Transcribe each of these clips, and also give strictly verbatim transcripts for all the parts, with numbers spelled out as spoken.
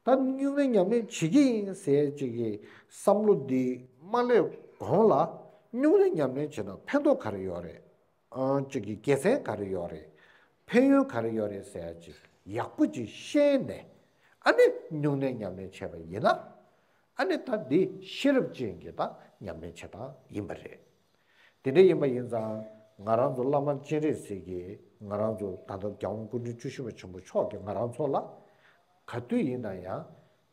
ད་སྨྱུང་གནས་ཉམས་ལེན་བྱེད་ཀྱི་ཡིན་ཟེར་ཅིག་གི་བསམ་བློ་འདི་མ་སླེབས་གོང་ལ་སྨྱུང་གནས་ཉམས་ལེན་བྱས་ན་ཕན་ཐོགས་ག་རེ་ཡོད་རེད། ཨང་། ཅིག་གི་དགེ་མཚན་ག་རེ་ཡོད་རེད། ཕན་ཡོན་ག་རེ་ཡོད་རེད་ཟེར་ཡ་ཅིག་ཡག་པོ་ཅིག་ཤེས་ནས། ཨ་ནི་སྨྱུང་གནས་ཉམས་ལེན་བྱས་པ་ཡིན་ན། ཨ་ནི་ད་འདི་ཤེས་རབ་ཅན་གྱི་ད་ཉམས་ལེན་བྱེད་སྟངས་ཡིན་པ་རེད། དེ་འདྲ་ཡིན་པ་ཡིན་ཙང་ང་རང་ཚོ་བླ་མ་སྤྱན་རས་གཟིགས་ཀྱིས་ང་རང་ཚོ་ད་ལྟ་རྒྱལ་དབང་སྐུ་ཕྲེང་བཅུ་བཞི་པ་ཆེན་པོ་མཆོག་གིས་ང་རང་ཚོ་ལ་ག་དུས་ཡིན་ན་ཡང་།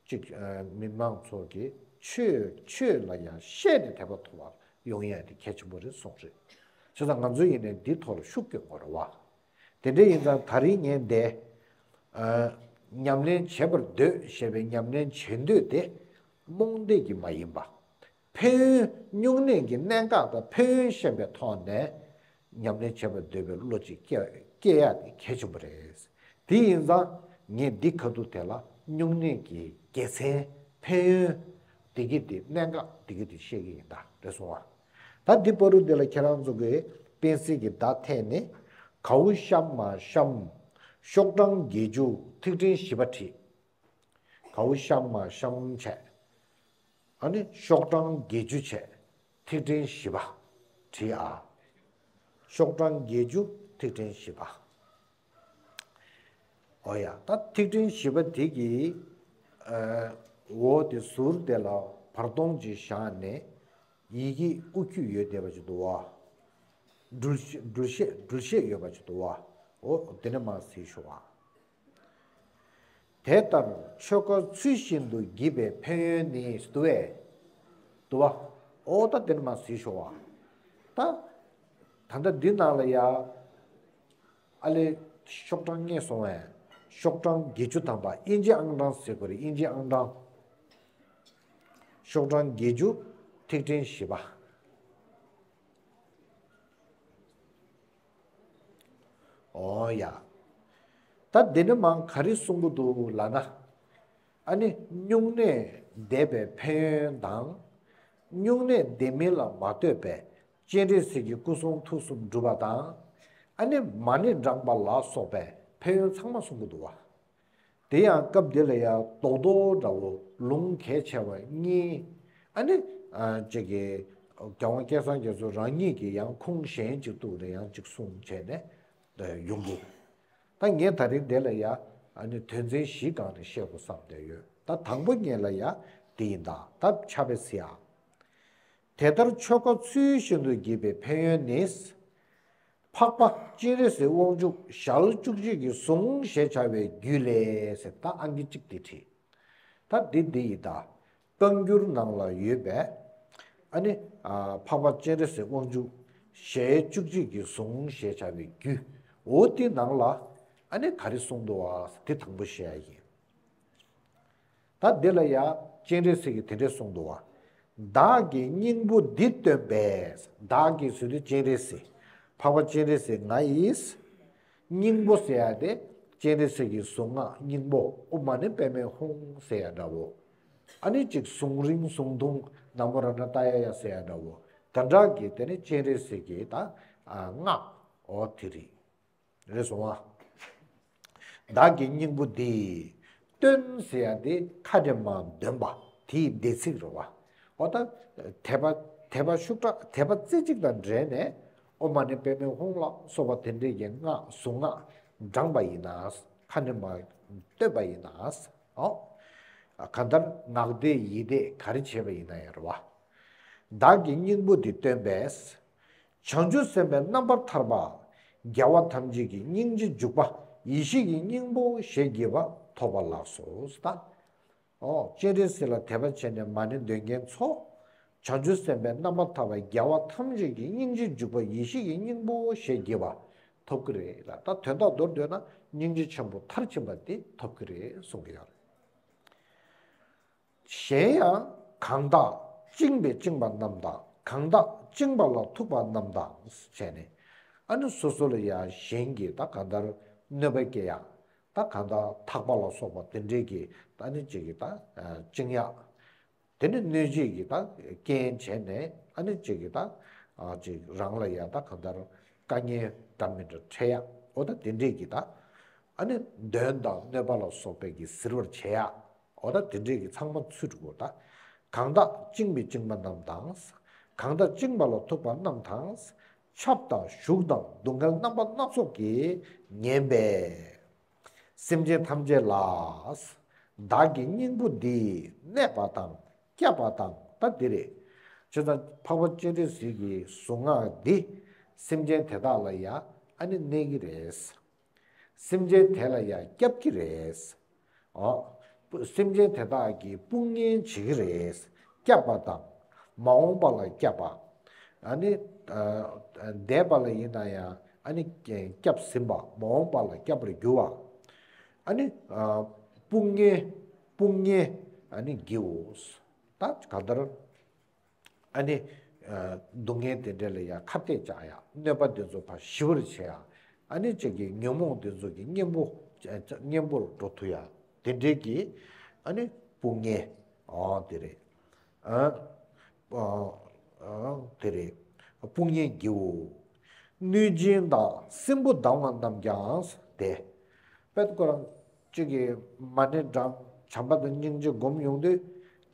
གཅིག་ཨ། མི་མང་ཚོ་གིས་ཆོས་ཆོས་ལ་ཡང་ཤེས་ནས་དད་པ་ཐོབ་པ་ཡོང་ཡ་དེ་གལ་ཆེན་པོ་རེད་གསུངས་རེད། བྱས་ཙང་ང་ཚོ་ཡིན་ནའི་འདི་ཐོག་ལ་ཤུགས་རྒྱག་དགོས་རེད་བ། དེ་འདྲ་ཡིན་ཙང་ད་རིང་ངས་འདི་ཨ། ཉམས་ལེན་བྱེད་པར་འདོད་ཞེས་པའི་ཉམས་ལེན་བྱེད་འདོད་དེ་རྨོངས་དད་ཀྱིས་མ་ཡིན་པ། ཕན་ཡོན་སྨྱུང་གནས་ཀྱི་གནད་འགག་དང་ཕན་ཡོན་ཤེས་པའི་ཐོག་ནས་ཉམས་ལེན་བྱེད་པར་འདོད་པའི་བློ་ཅིག་སྐྱེ་སྐྱེ་ཡག་དེ་གལ་ཆེན་པོ་རེད། དེ་ཡིན་ཙང་ངས་འདི་ཁ་ཐུག་དེ་ལ་སྨྱུང་གནས་ཀྱི་དགེ་མཚན་ཕན་ཡོན་འདི་གི་དེ་གནད་འགག་འདི་གི་དེ་བཤད་ཀྱི་ཡིན། ད་རེད་སོང་བ། ད་འདི་བར་དུ་འདི་ལ་ཁྱེད་རང་ཚོ་གིས་པེན་སིལ་གྱི་བརྡ་འཐེན་ནས། གའུ་ཤམ་མ་ཤམ། ཤོག་གྲངས་བརྒྱད་ཅུ་ཐིག་ཕྲེང་བཞི་པ་བྲིས། གའུ་ཤམ་མ་ཤམ་བྱས། ཨ་ནི་ཤོག་གྲངས་བརྒྱད་ཅུ་བྱས། ཐིག་ཕྲེང་བཞི་པ་བྲིས་ཨ། ཤོག་གྲངས་བརྒྱད་ཅུ་ཐིག་ཕྲེང་བཞི་པ། ཨོ་ཡ། ད་ཐིག་ཕྲེང་བཞི་པ་དེ་གི་ཨ། འོག་དེ་ཟུར་དེ་ལ་བར་སྟོང་ཅིག་བཞག་ནས་ཡི་གེ་དབུ་ཁྱུད་ཡོད་བསྡད་པ་ཅིག་འདུག་བ། འགྲུལ་བཞེད་འགྲུལ་བཞེད་འགྲུལ་བཞེད་ཡོད་པ་ཅིག་འདུག་བ། འོ་དེ་ནས་མར་གཟིགས་ཤོག་ཨ། དེ་ལྟར་ཆོས་འཁོར་ཚུལ་བཞིན་དུ་བགྱིས་པའི་ཕན་ཡོན་ནི། འདུག་བས། འདུག་བ། ཨོ་ད་དེ་ནས་མར་གཟིགས་ཤོག་ཨ། ད། ད་ལྟ་འདི་ནང་ལ་ཡ། ཨ་ལེ། ཤོག་གྲངས་རྙེད་སོང་བས། ཤོག་གྲངས་བརྒྱད་ཅུ་ཐམ་པ་ཨིན་ཇི་ཨང་གྲངས་ཟེར་དགོས་རེད། ཨིན་ཇི་ཨང་གྲངས། ཤོག་གྲངས་བརྒྱད་ཅུ་ཐིག་ཕྲེང་བཞི་པ། ཨོ་ཡ། ད་འདི་ནས་མར་ག་རེ་གསུང་གི་འདུག་ལབ་ན། ཨ་ནི་སྨྱུང་གནས་འདས་པའི་ཕན་ཡོན་དང་། སྨྱུང་གནས་འདས་མིན་ལ་མ་ལྟོས་པའི་སྤྱན་རས་གཟིགས་ཀྱི་སྐུ་གསུང་ཐུགས་གསུམ་སྒྲུབ་པ་དང་། ཨ་ནི་མ་ཎི་བགྲངས་པ་ལ་སོགས་པའི་ཕན་ཡོན་ཚང་མ་གསུང་གི་འདུག་བ། དེ་ཡང་སྐབས་འདི་ལ་ཡང་རྡོག་རྡོག་འདྲ་བོ་ལུང་གལ་ཆེ་བ་གཉིས། ཨ་ནི་ཨ་ཅིག་གིས་རྒྱལ་དབང་སྐལ་བཟང་རྒྱ་མཚོ་རང་ཉིད་ཀྱིས་ཡང་ཁུངས་གཞན་ཅིག་གཏུགས་ནས་ཡང་ཅིག་གསུངས་བྱས་ནས་ཡོང་གི། ད་ངས་ད་རིང་འདི་ལ་ཡང་ཨ་ནི་དོན་ཚན་བཞི་སྒང་ནས་བཤད་དགོས་བསམ་བསྡད་ཡོད། ད་དང་པོ་ངེད་ལ་ཡང་འདི་ཡིན། ད་ད་ཕྱག་དཔེ་གཟིགས་ཨ། དེ་ལྟར་ཆོས་འཁོར་ཚུལ་བཞིན་དུ་བགྱིས་པའི་ཕན་ཡོན་ནི། འཕགས་པ་སྤྱན་རས་གཟིགས་དབང་ཕྱུག་ཞལ་བཅུ་གཅིག་གི་ཟུང་ཞེས་བྱ་བའི་རྒྱུད་ལས་ཟེར། ད་ཨང་ཀི་གཅིག་དེ་བྲིས། ད་འདི་འདི་ཡི་ད་བཀའ་འགྱུར་ནང་ལ་ཡོད་པའི་ཨ་ནི་ཨ་འཕགས་པ་སྤྱན་རས་གཟིགས་དབང་ཕྱུག་ཞལ་བཅུ་གཅིག་གི་ཟུང་ཞེས་བྱ་བའི་རྒྱུད། འོ་དེ་ནང་ལ་ཨ་ནི་ག་རེ་གསུངས་འདུག་བ་དེ་དང་པོ་བཤད་ཡ་ཡིན། ད་འདི་ལ་ཡ་སྤྱན་རས་གཟིགས་ཀྱིས་དེ་འདྲས་གསུངས་འདུག་བ། བདག་གིས་སྙིང་པོ་འདི་སྟོན་པས། བདག་གིས་ཟེར་དུས་སྤྱན་རས་གཟིགས། འཕགས་པ་སྤྱན་རས་གཟིགས་ང་ཡིས། སྙིང་པོ་ཟེར་ཡ་དེ་སྤྱན་རས་གཟིགས་ཀྱི་གཟུངས་སྔགས་སྙིང་པོ་ཨོཾ་མ་ཎི་པདྨེ་ཧཱུྃ་ཟེར་ཡ་འདྲ་བོ། ཨ་ནི་གཅིག་གཟུངས་རིང་གཟུངས་ཐུང་ན་མོ་རཏྣ་ཏ་ཡ་ཡ་ཟེར་ཡ་འདྲ་བོ། དེ་འདྲ་གི་དེ་ནི་སྤྱན་རས་གཟིགས་ཀྱི་ད་སྔགས་འོ་དེ་རེད། རེད་སོང་ཨ། བདག་གི་སྙིང་པོ་འདི། སྟོན་ཟེར་ཡ་དེ་ཁ་འདྲེ་མ་འདོན་པ་དེའི་འདས་ཚིག་རེད་བ། འོ་ད་དད་པ་དད་པ་ཤུགས་དྲག་དད་པ་རྩེ་གཅིག་དང་འབྲེལ་ནས་ཨོཾ་མ་ཎི་པདྨེ་ཧཱུྃ་ལ་སོགས་པ་དེ་འདྲའི་གི་སྔགས་གཟུངས་སྔགས་བགྲངས་པ་ཡིན་ན། ཁ་འདྲེ་མ་བསྟོད་པ་ཡིན་ན། ཨོ། གང་ལྟར་ངག་བཟླས་ཡིད་བཟླས་ག་རེ་བྱས་པ་ཡིན་ན་ཡང་རེད་བ། བདག་གི་སྙིང་པོ་འདི་སྟོན་པས། བྱང་ཆུབ་སེམས་དཔའི་རྣམ་པར་ཐར་པ། རྒྱལ་བ་ཐམས་ཅད་ཀྱི་སྙིང་རྗེ་འཇུག་པ་ཡེ་ཤེས་ཀྱི་སྙིང་པོ་ཞེས་བགྱི་བ་ཐོབ་པ་ལགས་སོ། ད། ཨོ། སྤྱན་རས་གཟིགས་ལ་དད་པ་བྱས་ནས་མ་ཎི་འདོན་མཁན་ཚོ། བྱང་ཆུབ་སེམས་དཔའི་རྣམ་པར་ཐར་པ་རྒྱལ་བ་ཐམས་ཅད་ཀྱི་སྙིང་རྗེ་འཇུག་པ་ཡེ་ཤེས་ཀྱི་སྙིང་པོ་ཞེས་བགྱི་བ་ཐོབ་ཀྱི་རེད་ལ། ད་དོན་དག་མདོར་བསྡུས་ན་སྙིང་རྗེ་ཆེན་པོ་མཐར་ཕྱིན་པ་དེ་ཐོབ་ཀྱི་རེད་གསུང་གི་ཡོད་རེད། གཞན་ཡང་གང་དག་བཅིངས་པས་བཅིངས་པ་རྣམས་དང་། གང་དག་བཅིངས་པ་ལ་ཐུག་པ་རྣམས་དང་བྱས་ནས། ཨ་ནི་སོ་སོ་ལ་ཡང་གཞན་གྱིས་ད་གང་ལྟར་གནོད་པ་སྐྱེལ་ཡག་ད་གང་ལྟར་ཐག་པ་ལ་སོགས་པ་དེ་འདྲའི་གི་ད་ནི་གཅིག་གིས་ད་བཅིངས་ཡག་དེ་ནི་གནོད་བྱེད་ཀྱི་ད་རྐྱེན་བྱས་ནས། ཨ་ནི་གཅིག་གིས་ད་ཅིག་རང་ལ་ཡང་ད་གང་ལྟར་དཀའ་ངལ་འདྲ་མི་འདྲ་འཕྲད་ཡག་འོ་ད་དེ་འདྲའི་གི་ད་ཨ་ནི་གདོན་དང་གནོད་པ་ལ་སོགས་པའི་གི་གཟིར་བར་བྱེད་ཡག་འོ་ད་དེ་འདྲས་ཀྱི་ཚང་མ་ཚུད་འགྲོ་གོ་ད། གང་དག་བཅིངས་པའི་བཅིངས་པ་རྣམས་དང་། གང་དག་བཅིངས་པ་ལ་ཐུག་པ་རྣམས་དང་། ཆབ་དང་ཞུགས་དང་སྡུག་བསྔལ་རྣམ་པ་སྣ་ཚོགས་ཀྱིས་ཉེན་པས། སེམས་ཅན་ཐམས་ཅད་ལ། བདག་གི་སྙིང་པོ་འདིས་གནས་པ་དང་བསྐྱབ་པ་དང་ད་འདི་རེད། བྱས་ཙང་འཕགས་པ་སྤྱན་རས་གཟིགས་ཀྱི་གཟུངས་སྔགས་འདི་སེམས་ཅན་དེ་དག་ལ་ཡང་ཨ་ནི་གནས་ཀྱི་རེད། སེམས་ཅན་དེ་ལ་ཡང་སྐྱབས་ཀྱི་རེད། ཨོ། སེམས་ཅན་དེ་དག་གི་དཔུང་གཉེན་བྱེད་ཀྱི་རེད། བསྐྱབ་པ་དང་། མ་འོངས་པ་ལ་བསྐྱབ་པ། ཨ་ནི། ཨ། འདས་པ་ལ་ཡིན་ན་ཡང་ཨ་ནི་སྐྱབས་ཟིན་པ། མ་འོངས་པ་ལ་སྐྱབས་པར་འགྱུར་བ། ཨ་ནི། ཨ། དཔུང་གཉེན། དཔུང་གཉེན་ཨ་ནི་བགྱིའོ། ད་གང་ལྟར། ཨ་ནི། ཨ། སྡུག་བསྔལ་དེ་འདྲ་ལ་ཡང་ཁ་གཏད་བཅག་ཡ། གནོད་པ་དེ་ཚོ་ཕར་ཞི་བར་བྱེད་ཡ། ཨ་ནི་གཅིག་གི་ཉོན་མོངས་དེ་ཚོ་གི་གཉེན་པོ། གཉེན་པོར་འགྲོ་ཐུབ་ཡ། དེ་འདྲའི་གི། ཨ་ནི་དཔུང་གཉེན། ཨོ་དེ་རེད། ཨ། ཨ། ཨ། དེ་རེད། དཔུང་གཉེན་བགྱིའོ། གནོད་སྦྱིན་དང་སྲིན་པོ་སྡང་བ་རྣམས་ཀྱང་སྟེ། དཔེ་ཁོ་རང་གཅིག་གི་མ་ཎི་བགྲང་། བྱམས་པ་དང་སྙིང་རྗེ་སྒོམ་ཡོང་དུས།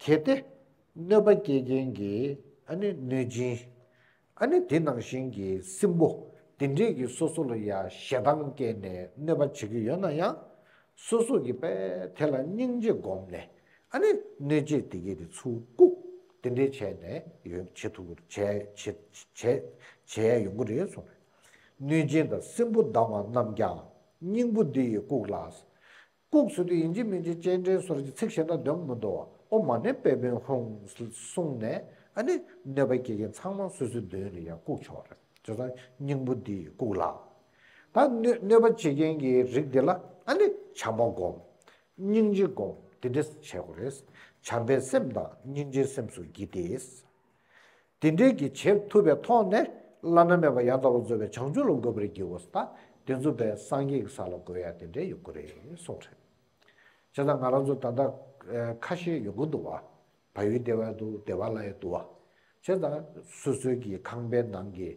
གལ་ཏེ། གནོད་པ་སྐྱེལ་མཁན་གྱི་ཨ་ནི་གནོད་སྦྱིན། ཨ་ནི་དེ་ནང་བཞིན་གྱི་སྲིན་པོ། དེ་འདྲས་ཀྱི་སོ་སོ་ལ་ཡ་ཞེ་སྡང་སྐྱེས་ནས་གནོད་པ་བྱེད་ཀྱི་ཡོད་ན་ཡང་། སོ་སོ་གིས་དཔེ་དེ་ལ་སྙིང་རྗེ་བསྒོམས་ནས། ཨ་ནི་གནོད་བྱེད་དེ་གའི་དེ་ཚུར་བཀུག་དེ་འདྲས་བྱས་ནས་ཡོང་བྱེད་ཐུབ་ཀྱི་རེད། བྱས་བྱས་བྱས་བྱས་ཡོང་གི་རེད་གསུངས་རེད། གནོད་སྦྱིན་དང་སྲིན་པོ་སྡང་བ་རྣམས་ཀྱང་སྙིང་པོ་འདི་ཡིས་བཀུག་ལ། བཀུག་ཟེར་དུས་ཡིན་གཅིག་མིན་གཅིག་སྤྱན་འདྲེན་སོགས་ཀྱི་ཚིག་གཞན་དག་འདོན་མི་འདུག་ཨོཾ་མ་ཎི་པདྨེ་ཧཱུྃ་གསུངས་ནས་ཨ་ནི་གནོད་པ་སྐྱེལ་མཁན་ཚང་མ་སོ་སོའི་མདུན་ལ་ཡང་བཀུག་ཆོག་རེད། བྱས་ཙང་སྙིང་པོ་འདི་ཡིས་བཀུག་ལ། ད་གནོད་གནོད་པ་བྱེད་མཁན་གྱི་རིགས་འདི་ལ་ཨ་ནི་བྱམས་པ་སྒོམ། སྙིང་རྗེ་སྒོམ། དེ་འདྲ་བྱེད་དགོས་རེད། བྱམས་པའི་སེམས་དང་སྙིང་རྗེའི་སེམས་སུ་བགྱིས་ཏེ། དེ་འདྲའི་གི་བྱེད་ཐུབ་པའི་ཐོག་ནས་བླ་ན་མེད་པ་ཡང་དག་པར་རྫོགས་པའི་བྱང་ཆུབ་ལ་འགོད་པར་བགྱིའོ་ཟེར། ད་དེ་ཚོ་དཔེ་སངས་རྒྱས་ཀྱི་ས་ལ་འགོད་ཡ་དེ་འདྲའི་ཡོང་གི་རེད་གསུངས་རེད། བྱས་ཙང་ང་རང་ཚོ་ད་ལྟ་ཁ་ཤས་ཡོང་གི་འདུག་བ། བལ་ཡུལ་སྡེ་བ་འདུག་སྡེ་བ་ལ་ཡང་འདུག་བ། བྱས་ཙང་སོ་སོའི་གི་ཁང་པའི་ནང་གི་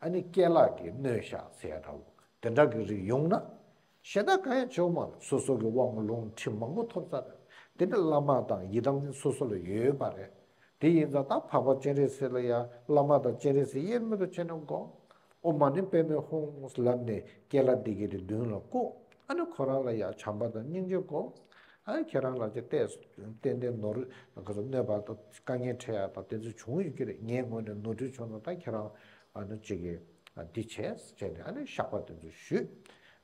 ཨ་ནི་རྐྱལ་ལག་གི་གནོད་ཤག་ཟེར་ཡ་འདྲ་བོ་དེ་འདྲ་གི་རིགས་ཡོང་ན། ཞེ་དྲག་གང་ཡང་བྱེད་དགོས་མ་རེད། སོ་སོ་གི་དབང་ལུང་ཁྲིད་མང་པོ་ཐོབ་ཚར་རེད། དེ་ནི་བླ་མ་དང་ཡི་དམ་ནི་སོ་སོ་ལ་ཡོད་པ་རེད། དེ་ཡིན་ཙང་ད་འཕགས་པ་སྤྱན་རས་གཟིགས་ལ་ཡང་བླ་མ་དང་སྤྱན་རས་གཟིགས་དབྱེར་མེད་དུ་བྱས་ནས་སྒོམ། ཨོཾ་མ་ཎི་པདྨེ་ཧཱུྃ་ལབ་ནས་རྐྱལ་ལག་འདི་གི་དེ་མདུན་ལ་བཀུག་ཨ་ནི་ཁོ་རང་ལ་ཡང་བྱམས་པ་དང་སྙིང་རྗེ་སྒོམ། ཨ་ནི་ཁྱེད་རང་ལ་ཅིག་ཏན་ཏན་ནོར་ག་ཚོད་གནོད་པ་དང་དཀའ་ངལ་འཕྲད་ཡ་དང་དེ་ཚོ་བྱུང་ཡོད་ཀྱི་རེད། ངའི་ངོས་ནས་ནོར་འཁྲུལ་བྱུང་ན་ད་ཁྱེད་རང་ཨ་ནི་ཅིག་གི་འདི་བྱས་བྱས་ནས་ཨ་ནི་བཤགས་པ་དེ་ཚོ་ཞུས།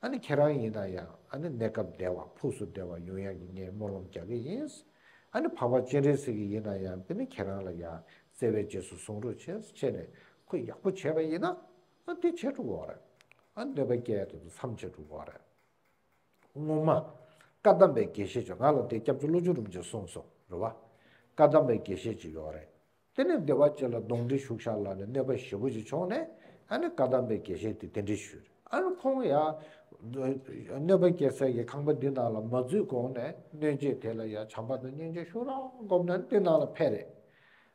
ཨ་ནི་ཁྱེད་རང་ཡིན་ན་ཡང་ཨ་ནི་གནས་སྐབས་བདེ་བ་ཕུགས་སུ་བདེ་བ་ཡོང་ཡག་གི་ངས་སྨོན་ལམ་རྒྱག་གི་ཡིན། ཨ་ནི་འཕགས་པ་སྤྱན་རས་གཟིགས་ཀྱི་ཡིན་ན་ཡང་དེ་ནི་ཁྱེད་རང་ལ་ཡང་བརྩེ་བའི་རྗེས་སུ་བཟུང་རོགས་བྱས་བྱས་ནས་ཁོ་ཡག་པོ་བྱས་པ་ཡིན་ན་ཨ་དེ་བྱས་འགྲོ་གི་རེད། ཨ་གནོད་པ་སྐྱེལ་ཡ་དེ་ཚོ་མཚམས་ཆད་འགྲོ་གི་རེད། སྔོན་མ་བཀའ་གདམས་པའི་དགེ་བཤེས་ཅིག་ང་ལ་དེ་སྐྱབས་རྗེ་བློ་བཟང་རིན་པོ་ཆེས་གསུངས་སོང་རེད་བ། བཀའ་གདམས་པའི་དགེ་བཤེས་ཅིག་ཡོད་རེད། དེ་ནས་སྡེ་བ་གཅིག་ལ་གདོན་འདྲེ་ཞུགས་ཤག་ལབ་ནས་གནོད་པ་ཞེ་པོ་ཅིག་བྱུང་ནས་ཨ་ནི་བཀའ་གདམས་པའི་དགེ་བཤེས་དེ་གདན་འདྲེན་ཞུས་རེད། ཨ་ནི་ཁོང་ཡང་གནོད་པ་སྐྱེལ་སའི་གི་ཁང་པ་འདི་ནང་ལ་མ་འཛུལ་གོང་ནས་གནོད་བྱེད་དེ་ལ་ཡང་བྱམས་པ་དང་སྙིང་རྗེ་ཤུགས་རང་བསྒོམས་ནས་འདི་ནང་ལ་ཕེབས་རེད།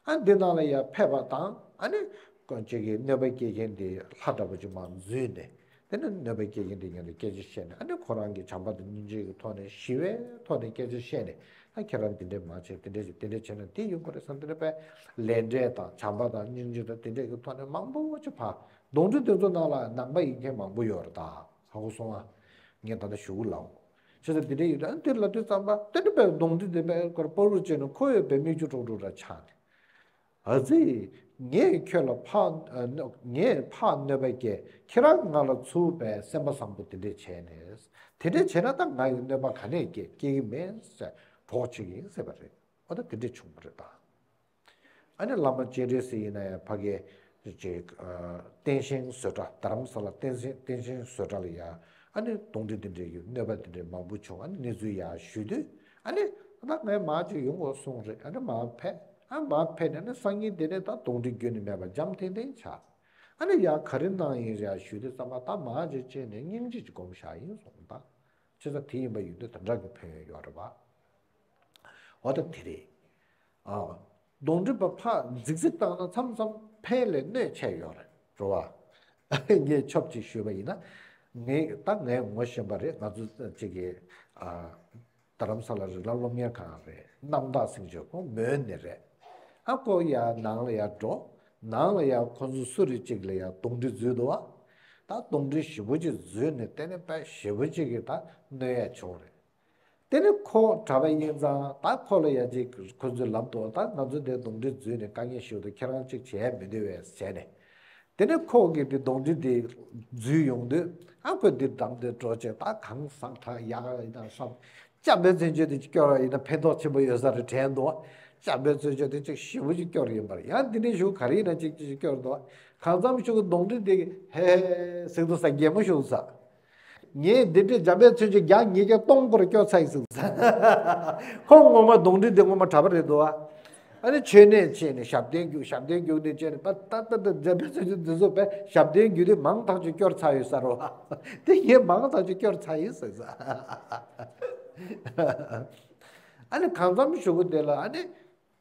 ཨ་འདི་ནང་ལ་ཡར་ཕེབས་པ་དང་ཨ་ནི་ཀོན་ཅིག་གི་གནོད་པ་སྐྱེལ་མཁན་དེ་ལྷ་འདྲ་པོ་ཅིག་མར་འཛུལ་ནས་དེ་ནི་གནོད་པ་སྐྱེལ་མཁན་དེ་ཉིད་ལ་སྐད་ཆ་བཤད་ནས་ཨ་ནི་ཁོ་རང་གི་བྱམས་པ་དང་སྙིང་རྗེ་གི་ཐོག་ནས་ཞི་བའི་ཐོག་ནས་སྐད་ཆ་བཤད་ནས་ཨ་ཁྱེད་རང་འདི་འདྲས་མ་བྱེད་དེ་འདྲས་བྱེད་དེ་འདྲས་བྱས་ན་དེ་ཡོང་གི་རེད་བསམ་དེ་འདྲས་པས་ལས་འབྲས་དང་བྱམས་པ་དང་སྙིང་རྗེ་དང་དེ་འདྲས་ཀྱི་ཐོག་ནས་མང་པོ་ཅིག་ཕར་གདོན་འདྲེ་དེ་ཚོ་ནང་ལ་ནང་པ་ཡིན་མཁན་མང་པོ་ཡོད་རེད་ད་ཧ་གོ་སོང་ཨ། ངས་ད་ལྟ་ཞུ་གི་ལའོ། བྱས་ཙང་དེ་འདྲས་ཡོད་དུས་ཨ་ནི་དེ་ལབ་དུས་ཙམ་པ་དེ་འདྲས་པས་གདོན་འདྲེ་དེ་པས་ཁོར་སྤར་བུར་བྱས་ནས་ཁོ་ཡོད་པའི་མིག་ཆུ་ཀྲོག་ཀྲོག་འདྲ་ཆགས་ནས། ཨ་ཙི། ངས་ཁྱོད་ལ་ཕར་ཨ་ནི་ངས་ཕར་གནོད་པ་སྐྱེལ་ཁྱེད་རང་ང་ལ་ཚུར་པའི་སེམས་པ་བཟང་པོ་དེ་འདྲས་བྱས་ནས་དེ་འདྲས་བྱས་ན་ད་ང་ཡི་གནོད་པ་ག་ནས་སྐྱེལ་སྐྱེལ་གི་མེད་ཟེར་གྲོགས་བྱེད་ཀྱི་ཡིན་ཟེར་བ་རེད། ཨོ་ད་དེ་འདྲས་བྱུང་བ་རེད་ད། ཨ་ནི་བླ་མ་སྤྱན་རས་གཟིགས་ཡིན་ན་ཡང་ཕ་གི་ཅིག་ཨ་བསྟན་ཤིང་བཟོ་གྲྭ་རྡ་རམ་ས་ལ་བསྟན་ཤིང་བསྟན་ཤིང་བཟོ་གྲྭ་ལ་ཡང་ཨ་ནི་གདོན་འདྲེ་དེ་འདྲས་ཀྱི་གནོད་པ་དེ་འདྲས་མང་པོ་བྱུང་ཨ་ནི་གནས་ཚུལ་ཡང་ཞུས་དུས་ཨ་ནི་ད་ངས་མར་ཅིག་ཡོང་དགོས་གསུངས་རེད། ཨ་ནི་མར་ཕེབས། ཨ་མར་ཕེབས་ནས་ནི་སང་ཉིན་དེ་ནས་ད་གདོན་འདྲེ་རྒྱུན་ནས་མེད་པ་འཇམ་ཐིང་ཐིང་ཆགས། ཨ་ནི་ཡང་ག་རེ་གནང་ཡིན་ཡང་ཞུས་དུས་ཙམ་པ་ད་མར་ཅིག་ཅིག་ནས་སྙིང་རྗེ་ཅིག་སྒོམ་བཞག་ཡིན་གསུངས། ད་བྱས་ཙང་དེ་ཡིན་པ་ཡིན་དུས་དེ་འདྲ་གི་ཕན་ཡོན་ཡོད་རེད་པ། འོ་ད་དེ་རེད། ཨ། གདོན་འདྲེ་པ་ཕར་རྫིག་རྫིག་བཏང་ན་མཚམས་མཚམས་ཕན་ལས་གནོད་ཆེ་ཡོད་རེད་རོ་བ། ངས་ཆོབ་ཅིག་ཞུས་པ་ཡིན་ན། ངས་ད་ངས་ངོ་ཤེས་པ་རེད། ང་ཚོ་ཅིག་གིས་ཨ། རྡ་རམ་ས་ལ་རི་ལ་སློབ་གཉེར་ཁང་རེད། རྣམ་དག་སེང་ཆེན་ཁོང་མོན་ནས་རེད། ཨ་ཁོ་ཡར་ནང་ལ་ཡར་འགྲོ། ནང་ལ་ཡར་ཁོ་ཚོ་སུ་རེ་གཅིག་ལ་ཡར་གདོན་འདྲེ་འཛུལ་འདུག་བ། ད་གདོན་འདྲེ་ཞེ་པོ་ཅིག་འཛུལ་ནས་དེ་ནས་དཔེ་ཞེ་པོ་ཅིག་གིས་ད་གནོད་ཡ་བྱུང་རེད། དེ་ནས་ཁོ་གྲྭ་པ་ཡིན་ཙང་ད་ཁོ་ལ་ཡ་གཅིག་ཁོ་ཚོས་ལབ་འདུག་ད་ང་ཚོ་འདིར་གདོན་འདྲེ་འཛུལ་ནས་དཀའ་ངལ་ཞིག་འདུག་ཁྱེད་རང་གཅིག་བྱས་མི་འདོད་པས་བྱས་ནས། དེ་ནས་ཁོ་གིས་དེ་གདོན་འདྲེ་དེ་འཛུལ་ཡོང་དུས་ཨ་ཁོས་དེ་བསྡམས་ཏེ་འགྲོ་བྱས་ད་གང་ཟག་གྲགས་ཡག་ཡིན་ན་བསམ། ཅམ་པའི་བཙན་བྱོལ་དེ་སྐྱོར་བ་ཡིན་ན་ཕན་ཐོགས་ཆེན་པོ་ཡོད་ས་རེད་དྲན་འདུག་ཅམ་པའི་བཙན་བྱོལ་དེ་ཅིག་ཞེ་པོ་ཅིག་སྐྱོར་ཡིན་པར་ཡང་འདི་ནས་ཞུ་ག་རེ་ཡིན་ན་ཅིག་ཅིག་སྐྱོར་འདུག་གང་འཚམ་ཞུ་གདོན་འདྲེ་དེ་ཧེ་ཧེ་ཟིག་འདུག་ས་གད་མོ་ཤོར་ས། ངས་འདི་འདྲའི་འཇམ་དཔལ་མཚོན་ཆ་བརྒྱ་ཉིས་བརྒྱ་སྟོང་སྐོར་སྐྱོར་ཚར་ཡིན་ཟེར། ཁོ་ངོ་མ་གདོན་འདྲེ་འདི་ངོ་མ་གྲྭ་པ་རེད་འདུག་ཨ། ཨ་ནི་མཆོད་གནས་བྱས་ནས་ཞབས་བརྟན་རྒྱུགས། ཞབས་བརྟན་རྒྱུགས་ནས་བྱས་ནས་པ་ཏག་ཏག་ཏག་འཇམ་དཔལ་མཚོན་ཆ་འདི་ཚོ་པས་ཞབས་བརྟན་རྒྱུགས་དེ་མང་ཐག་ཆོད་སྐྱོར་ཚར་ཡོད་ས་རེད་བ། དེ་ངས་མང་ཐག་ཆོད་སྐྱོར་ཚར་ཡིན་ཟེར་ས། ཨ་ནི་གང་འཚམ་ཞུ་གི་དེ་ལ་ཨ་ནི།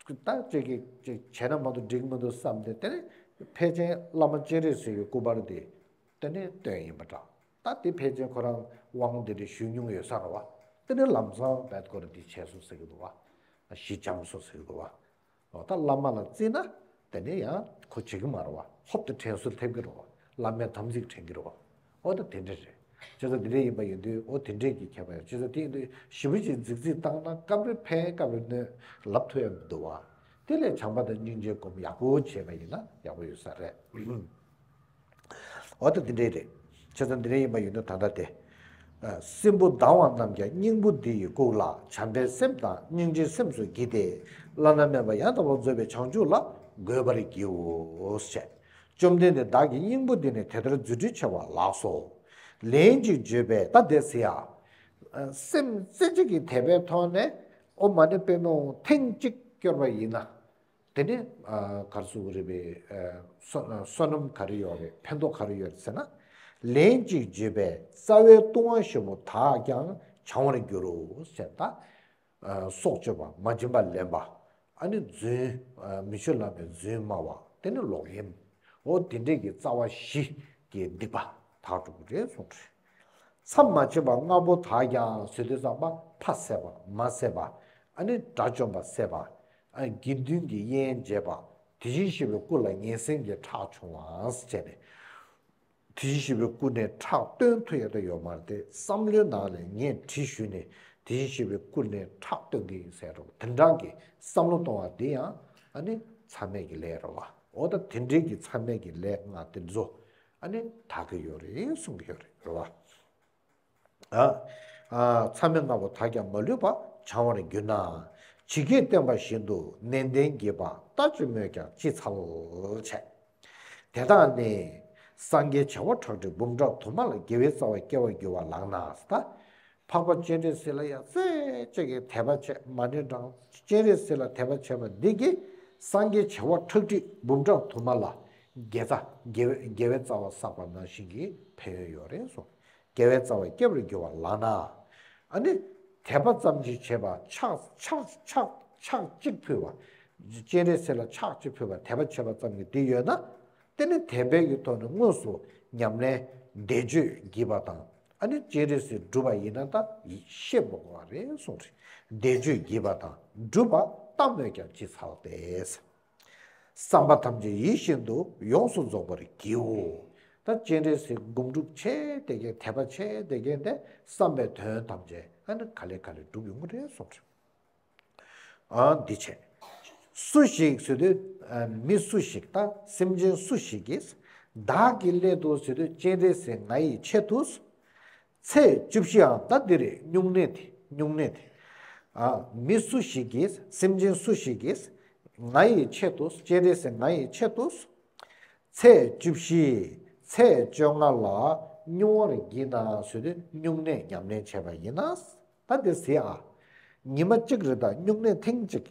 ད་ཅིག་གིས་ཅིག་བྱས་ན་མ་གཏོགས་འགྲིག་མི་འདུག་བསམ་སྟེ་དེ་ནས་ཕལ་ཆེན་བླ་མ་སྤྱན་རས་གཟིགས་ཀྱི་སྐུ་པར་དེ་དེ་ནས་བཏོན་ཡིན་པ་འདྲ། ད་དེ་ཕལ་ཆེན་ཁོ་རང་དབང་དེ་འདྲ་ཞུས་མྱོང་ཡོད་ས་རེད་བ། དེ་ནས་ལམ་སང་བད་ཀོར་དེ་བྱས་སོང་ཟེར་གི་འདུག་བ། གཞི་འཆམ་སོང་ཟེར་གི་འདུག་བ། འོ་ད་བླ་མ་ལ་བརྩིས་ན་དེ་ནས་ཡང་ཁོ་བྱེད་གི་མ་རེད་བ། ཧོབ་ཏེ་དྲན་གསོ་ཐེབས་གི་རེད་བ། བླ་མའི་དམ་ཚིག་དྲན་གི་རེད་བ། འོ་ད་དེ་འདྲ་རེད། བྱས་ཙང་དེ་འདྲ་ཡིན་པ་ཡིན་དུས་འོ་དེ་འདྲས་ཀྱི་ཁྱད་པར་ཡོད། བྱས་ཙང་དེ་ཡིན་དུས་ཞེ་པོ་ཅིག་རྫིག་རྫིག་བཏང་ན་སྐབས་རེ་ཕན་སྐབས་རེ་གནོད། ལབ་ཐུབ་ཡ་མི་འདུག་བ། དེ་ལས་བྱམས་པ་དང་སྙིང་རྗེ་སྒོམ་ཡག་པོ་བྱས་པ་ཡིན་ན་ཡག་པོ་ཡོད་ས་རེད། འོ་ད་དེ་འདྲས་རེད། བྱས་ཙང་དེ་འདྲ་ཡིན་པ་ཡིན་དུས་ད་ལྟ་དེ། སྲིན་པོ་སྡང་བ་རྣམས་ཀྱང་སྙིང་པོ་འདི་ཡིས་བཀུག་ལ། བྱམས་པའི་སེམས་དང་སྙིང་རྗེའི་སེམས་སུ་བགྱིས་ཏེ། བླ་ན་མེད་པ་ཡང་དག་པར་རྫོགས་པའི་བྱང་ཆུབ་ལ་འགོད་པར་བགྱིའོ་ཞེས། བཅོམ་ལྡན་འདས་བདག་གི་སྙིང་པོ་འདི་ནི་དེ་ལྟར་རྫུ་འཕྲུལ་ཆེ་བ་ལགས་སོ། ལན་ཅིག་བརྗོད་པས་ད་དེ་ཟེར་ཡ། སེམས་རྩེ་གཅིག་གིས་དད་པའི་ཐོག་ནས་ཨོཾ་མ་ཎི་པདྨེ་ཧཱུྃ་ཐེངས་གཅིག་སྐྱོར་བ་ཡིན་ན། དེ་ནས་ག་རེ་ཟེར་དགོས་རེད་པས། བསོད་བསོད་ནམས་ག་རེ་ཡོད་རེད། ཕན་ཐོགས་ག་རེ་ཡོད་རེད་ཟེར་ན། ལན་ཅིག་བརྗོད་པས་རྩ་བའི་ལྟུང་བ་བཞི་པོ་དག་ཀྱང་བྱང་བར་འགྱུར་རོ་ཞེས་ད། སྲོག་གཅོད་པ། མ་བྱིན་པ་ལེན་པ། ཨ་ནི་རྫུན། མི་ཆོས་བླ་མའི་རྫུན་སྨྲ་བ། དེ་ནི་ལོག་གཡེམ། འོ་དེ་འདྲས་ཀྱི་རྩ་བ་བཞི་གི་སྡིག་པ་དག་འགྲོ་གི་རེད་གསུངས་རེད། མཚམས་མ་མཆིས་པ་ལྔ་པོ་དག་ཀྱང་ཟེར་དུས་ཙམ་པ་ཕ་བསད་པ་མ་བསད་པ། ཨ་ནི་དགྲ་བཅོམ་པ་བསད་པ། ཨ་དགེ་འདུན་གྱི་དབྱེན་འབྱེད་པ། དེ་བཞིན་གཤེགས་པའི་སྐུ་ལ་ངན་སེམས་ཀྱི་ཁྲག་ཕྱུང་བ་ཟེར་ནས། དེ་བཞིན་གཤེགས་པའི་སྐུ་ནས་ཁྲག་བཏོན་ཐུབ་ཡ་ད་ཡོད་མ་རེད་དེ། བསམ་བློའི་ནང་ལ་ངས་གྲི་ཞུས་ནས་དེ་བཞིན་གཤེགས་པའི་སྐུ་ནས་ཁྲག་བཏོན་གྱི་ཡིན་ཟེར་རོ། དེ་འདྲ་གི་བསམ་བློ་གཏོང་བ་འདི་ཡང་ཨ་ནི་མཚམས་མེད་ཀྱི་ལས་རེད་བ། འོ་ད་དེ་འདྲའི་གི་མཚམས་མེད་ཀྱི་ལས་ལྔ་དེ་ཚོ་ཨ་ནི་དག་གི་ཡོད་རེད་གསུང་གི་ཡོད་རེད་རེད་བ། ཨ། ཨ། མཚམས་མེད་ལྔ་པོ་དག་ཀྱང་མ་ལུས་པ་བྱང་བར་འགྱུར་ན། ཇི་སྐད་བསྟན་པ་བཞིན་དུ་ནན་ཏན་བགྱིས་པ་ལྟ་ཅི་སྨོས་ཀྱང་ཅི་འཚལ་བྱས། དེ་དག་ནི། སངས་རྒྱས་བྱེ་བ་ཁྲག་ཁྲིག་འབུམ་ཕྲག་དུ་མ་ལ་དགེ་བའི་རྩ་བ་སྐྱེ་བར་འགྱུར་བ་ལགས་ན་ཟེར། འཕགས་པ་སྤྱན་རས་གཟིགས་ལ་ཡང་རྩེ་གཅིག་གིས་དད་པ་བྱས། མ་ཎི་བགྲངས། སྤྱན་རས་གཟིགས་ལ་དད་པ་བྱས་པ་འདི་གིས་སངས་རྒྱས་བྱེ་བ་ཁྲག་ཁྲིག་འབུམ་ཕྲག་དུ་མ་ལ་དགེ་རྩ་དགེ་བའི་དགེ་བའི་རྩ་བ་བསགས་པ་ནང་བཞིན་གྱི་ཕན་ཡོན་ཡོད་རེད་གསུངས། དགེ་བའི་རྩ་བ་སྐྱེ་བར་འགྱུར་བ་ལགས་ན། ཨ་ནི། དད་པ་ཙམ་ཞིག་བྱས་པ་ཕྱག་ཕྱག་ཕྱག་ཕྱག་གཅིག་ཕུལ་བ། སྤྱན་རས་གཟིགས་ལ་ཕྱག་གཅིག་ཕུལ་བ་དད་པ་བྱས་པ་ཙམ་གྱིས་འདི་ཡོད་ན། དེ་ནི་དད་པའི་གི་ཐོག་ནས་དངོས་སུ་ཉམས་ལེན་བཟླས་བརྗོད་བགྱིས་པ་དང་། ཨ་ནི་སྤྱན་རས་གཟིགས་སྒྲུབ་པ་ཡིན་ན་ད་ཤེས་དགོས་པ་རེད་གསུངས་རེད། བཟླས་བརྗོད་བགྱིས་པ་དང་སྒྲུབ་པ་ལྟ་སྨོས་ཀྱང་ཅི་འཚལ་ཏེ། བསམ་པ་ཐམས་ཅད་ཡིད་བཞིན་དུ་ཡོངས་སུ་རྫོགས་པར་བགྱིའོ། ད་སྤྱན་རས་གཟིགས་སྒོམ་སྒྲུབ་བྱས་བསྡད་མཁན་དད་པ་བྱས་བསྡད་མཁན་དེ་བསམ་པའི་དོན་ཐམས་ཅད་ཨ་ནི་ག་ལེ་ག་ལེ་འགྲུབ་ཡོང་གི་རེད་གསུངས་རེད། ཨ་འདི་བྱས། སུ་ཞིག་ཟེར་དུས་ཨ་མི་སུ་ཞིག་ད་སེམས་ཅན་སུ་ཞིག་གིས་བདག་གི་སླད་དུ་ཟེར་དུས་སྤྱན་རས་གཟིགས་ང་ཡི་ཆེད་དུ། ཚེ་བཅུ་བཞིའམ་ད་འདིར་སྨྱུང་གནས་དེ་སྨྱུང་གནས་དེ། ཨ་མི་སུ་ཞིག་གིས་སེམས་ཅན་སུ་ཞིག་གིས་ང་ཡི་ཆེད་དུ་སྤྱན་རས་གཟིགས་ང་ཡི་ཆེད་དུ། ཚེ་བཅུ་བཞི་ཚེ་བཅོ་ལྔ་ལ་སྨྱུང་བར་བགྱིད་ན་ཟེར་དུས་སྨྱུང་གནས་ཉམས་ལེན་བྱས་པ་ཡིན་ན། ད་དེ་ཟེར་ཨ། ཉི་མ་གཅིག་རེ་ད་སྨྱུང་གནས་ཐེངས་གཅིག་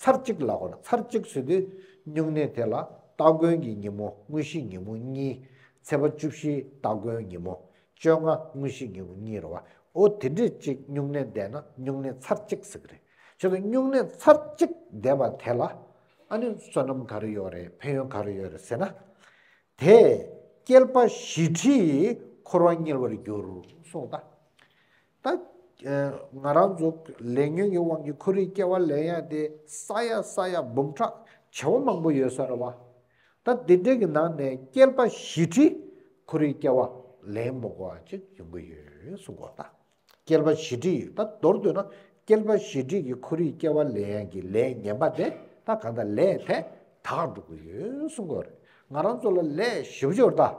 ཚར་གཅིག་ལ་གོ་ན་ཚར་གཅིག་ཟེར་དུས་སྨྱུང་གནས་དེ་ལ་སྟ་གོན་གྱི་ཉིན་མོ་དངོས་གཞིའི་ཉིན་མོ་གཉིས། ཚེས་པ་བཅུ་བཞིའི་སྟ་གོན་ཉིན་མོ། བཅོ་ལྔ་དངོས་གཞིའི་ཉིན་མོ་གཉིས་རེད་བ། འོ་དེ་འདྲས་གཅིག་སྨྱུང་གནས་བསྡད་ན་སྨྱུང་གནས་ཚར་གཅིག་ཟེར་གི་རེད། བྱས་ཙང་སྨྱུང་གནས་ཚར་གཅིག་བསྡད་པ་དེ་ལ་ཨ་ནི་བསོད་ནམས་ག་རེ་ཡོད་རེད། ཕན་ཡོན་ག་རེ་ཡོད་རེད་ཟེར་ན། དེས་བསྐལ་པ་བཞི་ཁྲི་ཡི་འཁོར་བ་བསྙིལ་བར་འགྱུར་གསུངས་ད། ད་ ང་རང་ཚོ་ལས་ཉོན་གྱི་དབང་གིས་འཁོར་བའི་སྐྱེ་བ་ལེན་ཡ་དེ་ས་ཡ་ས་ཡ་འབུམ་ཕྲག་བྱེ་བ་མང་པོ་ཡོད་ས་རེད་བ། ད་འདི་འདྲའི་གི་ནང་ནས་བསྐལ་པ་བཞི་ཁྲི་འཁོར་བའི་སྐྱེ་བ་ལེན་མ་དགོས་པ་ཅིག་ཡོང་གི་ཡོད་གསུང་གོ་ད། བསྐལ་པ་བཞི་ཁྲི་ཡོད། ད་མདོར་བསྡུས་ན་བསྐལ་པ་བཞི་ཁྲི་གི་འཁོར་བའི་སྐྱེ་བ་ལེན་ཡ་གི་ལས་ངན་པ་དེ་ད་གང་ལྟར་ལས་དེ་དག་འགྲོ་གི་ཡོད་གསུང་གོ་རེད། ང་རང་ཚོ་ལ་ལས་ཞེ་པོ་ཅིག་ཡོད་རེད་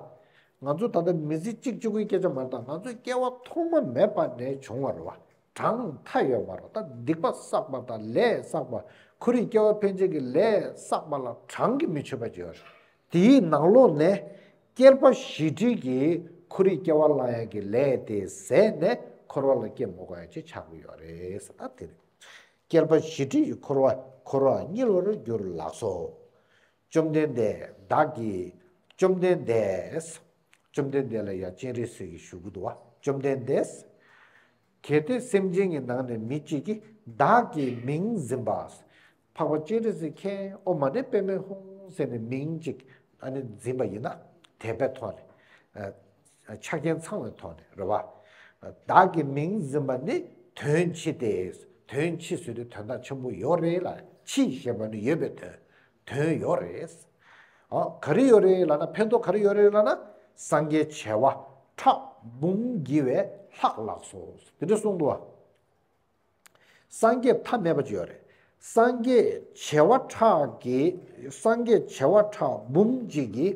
ད། ང་ཚོ་ད་ལྟ་མི་ཚེ་གཅིག་གཅིག་པུའི་སྐད་ཆ་མ་རེད་ད། ང་ཚོའི་སྐྱེ་བ་ཐོག་མ་མེད་པ་ནས་བྱུང་བ་རེད་བ། གྲངས་མཐའ་ཡོད་མ་རེད་ད། སྡིག་པ་བསགས་པ་དང་ལས་བསགས་པ། འཁོར་བའི་སྐྱེ་བ་ཕན་ཆད་ཀྱི་ལས་བསགས་པ་ལ་གྲངས་ཀྱིས་མི་ཆོད་པ་ཅིག་ཡོད་རེད། དེའི་ནང་ལོགས་ནས་བསྐལ་པ་བཞི་ཁྲི་གི་འཁོར་བའི་སྐྱེ་བ་བླང་ཡ་གི་ལས་དེ་ཟད་ནས་འཁོར་བ་ལ་སྐྱེ་མ་དགོས་ཡ་ཅིག་ཆགས་ཀྱི་ཡོད་རེད་ཟེར་ད་དེ་རེད། བསྐལ་པ་བཞི་ཁྲི་ཡི་འཁོར་བ་འཁོར་བ་དམྱལ་བར་འགྱུར་ལགས་སོ། བཅོམ་ལྡན་འདས་བདག་གིས། བཅོམ་ལྡན་འདས། བཅོམ་ལྡན་འདས་ལ་ཡ་སྤྱན་རས་གཟིགས་ཀྱིས་ཞུ་གི་འདུག་བ། བཅོམ་ལྡན་འདས། གལ་ཏེ་སེམས་ཅན་གྱི་ནང་ནས་མི་གཅིག་གིས་བདག་གི་མིང་འཛིན་པ། འཕགས་པ་སྤྱན་རས་གཟིགས་མཁྱེན། ཨོཾ་མ་ཎི་པདྨེ་ཧཱུྃ་ཟེར་ནས་མིང་གཅིག་ཨ་ནི་འཛིན་པ་ཡིན་ན། དད་པའི་ཐོག་ནས། ཆ་རྐྱེན་ཚང་བའི་ཐོག་ནས་རེད་བ། བདག་གི་མིང་འཛིན་པ་ནི་དོན་ཕྱི་སྟེ། དོན་ཕྱི་ཟེར་དུས་དོན་དག་ཆེན་པོ་ཡོད་རེད་ལ། ཕྱི་ཞེས་པ་ནི་ཡོད་པའི་དོན། དོན་ཡོད་རེད། ཨ། ག་རེ་ཡོད་རེད་ལབ་ན། ཕན་ཐོགས་ག་རེ་ཡོད་རེད་ལབ་ན། སངས་རྒྱས་བྱེ་བ་ཕྲག་འབུམ་བགྱི་བས་ལྷག་ལགས་སོ། དེ་འདྲ་གསུངས་འདུག་བ། སངས་རྒྱས་ཐ་མལ་པ་ཅིག་ཡོད་རེད། སངས་རྒྱས་བྱེ་བ་ཕྲག་གི། སངས་རྒྱས་བྱེ་བ་ཕྲག་འབུམ་གཅིག་གི་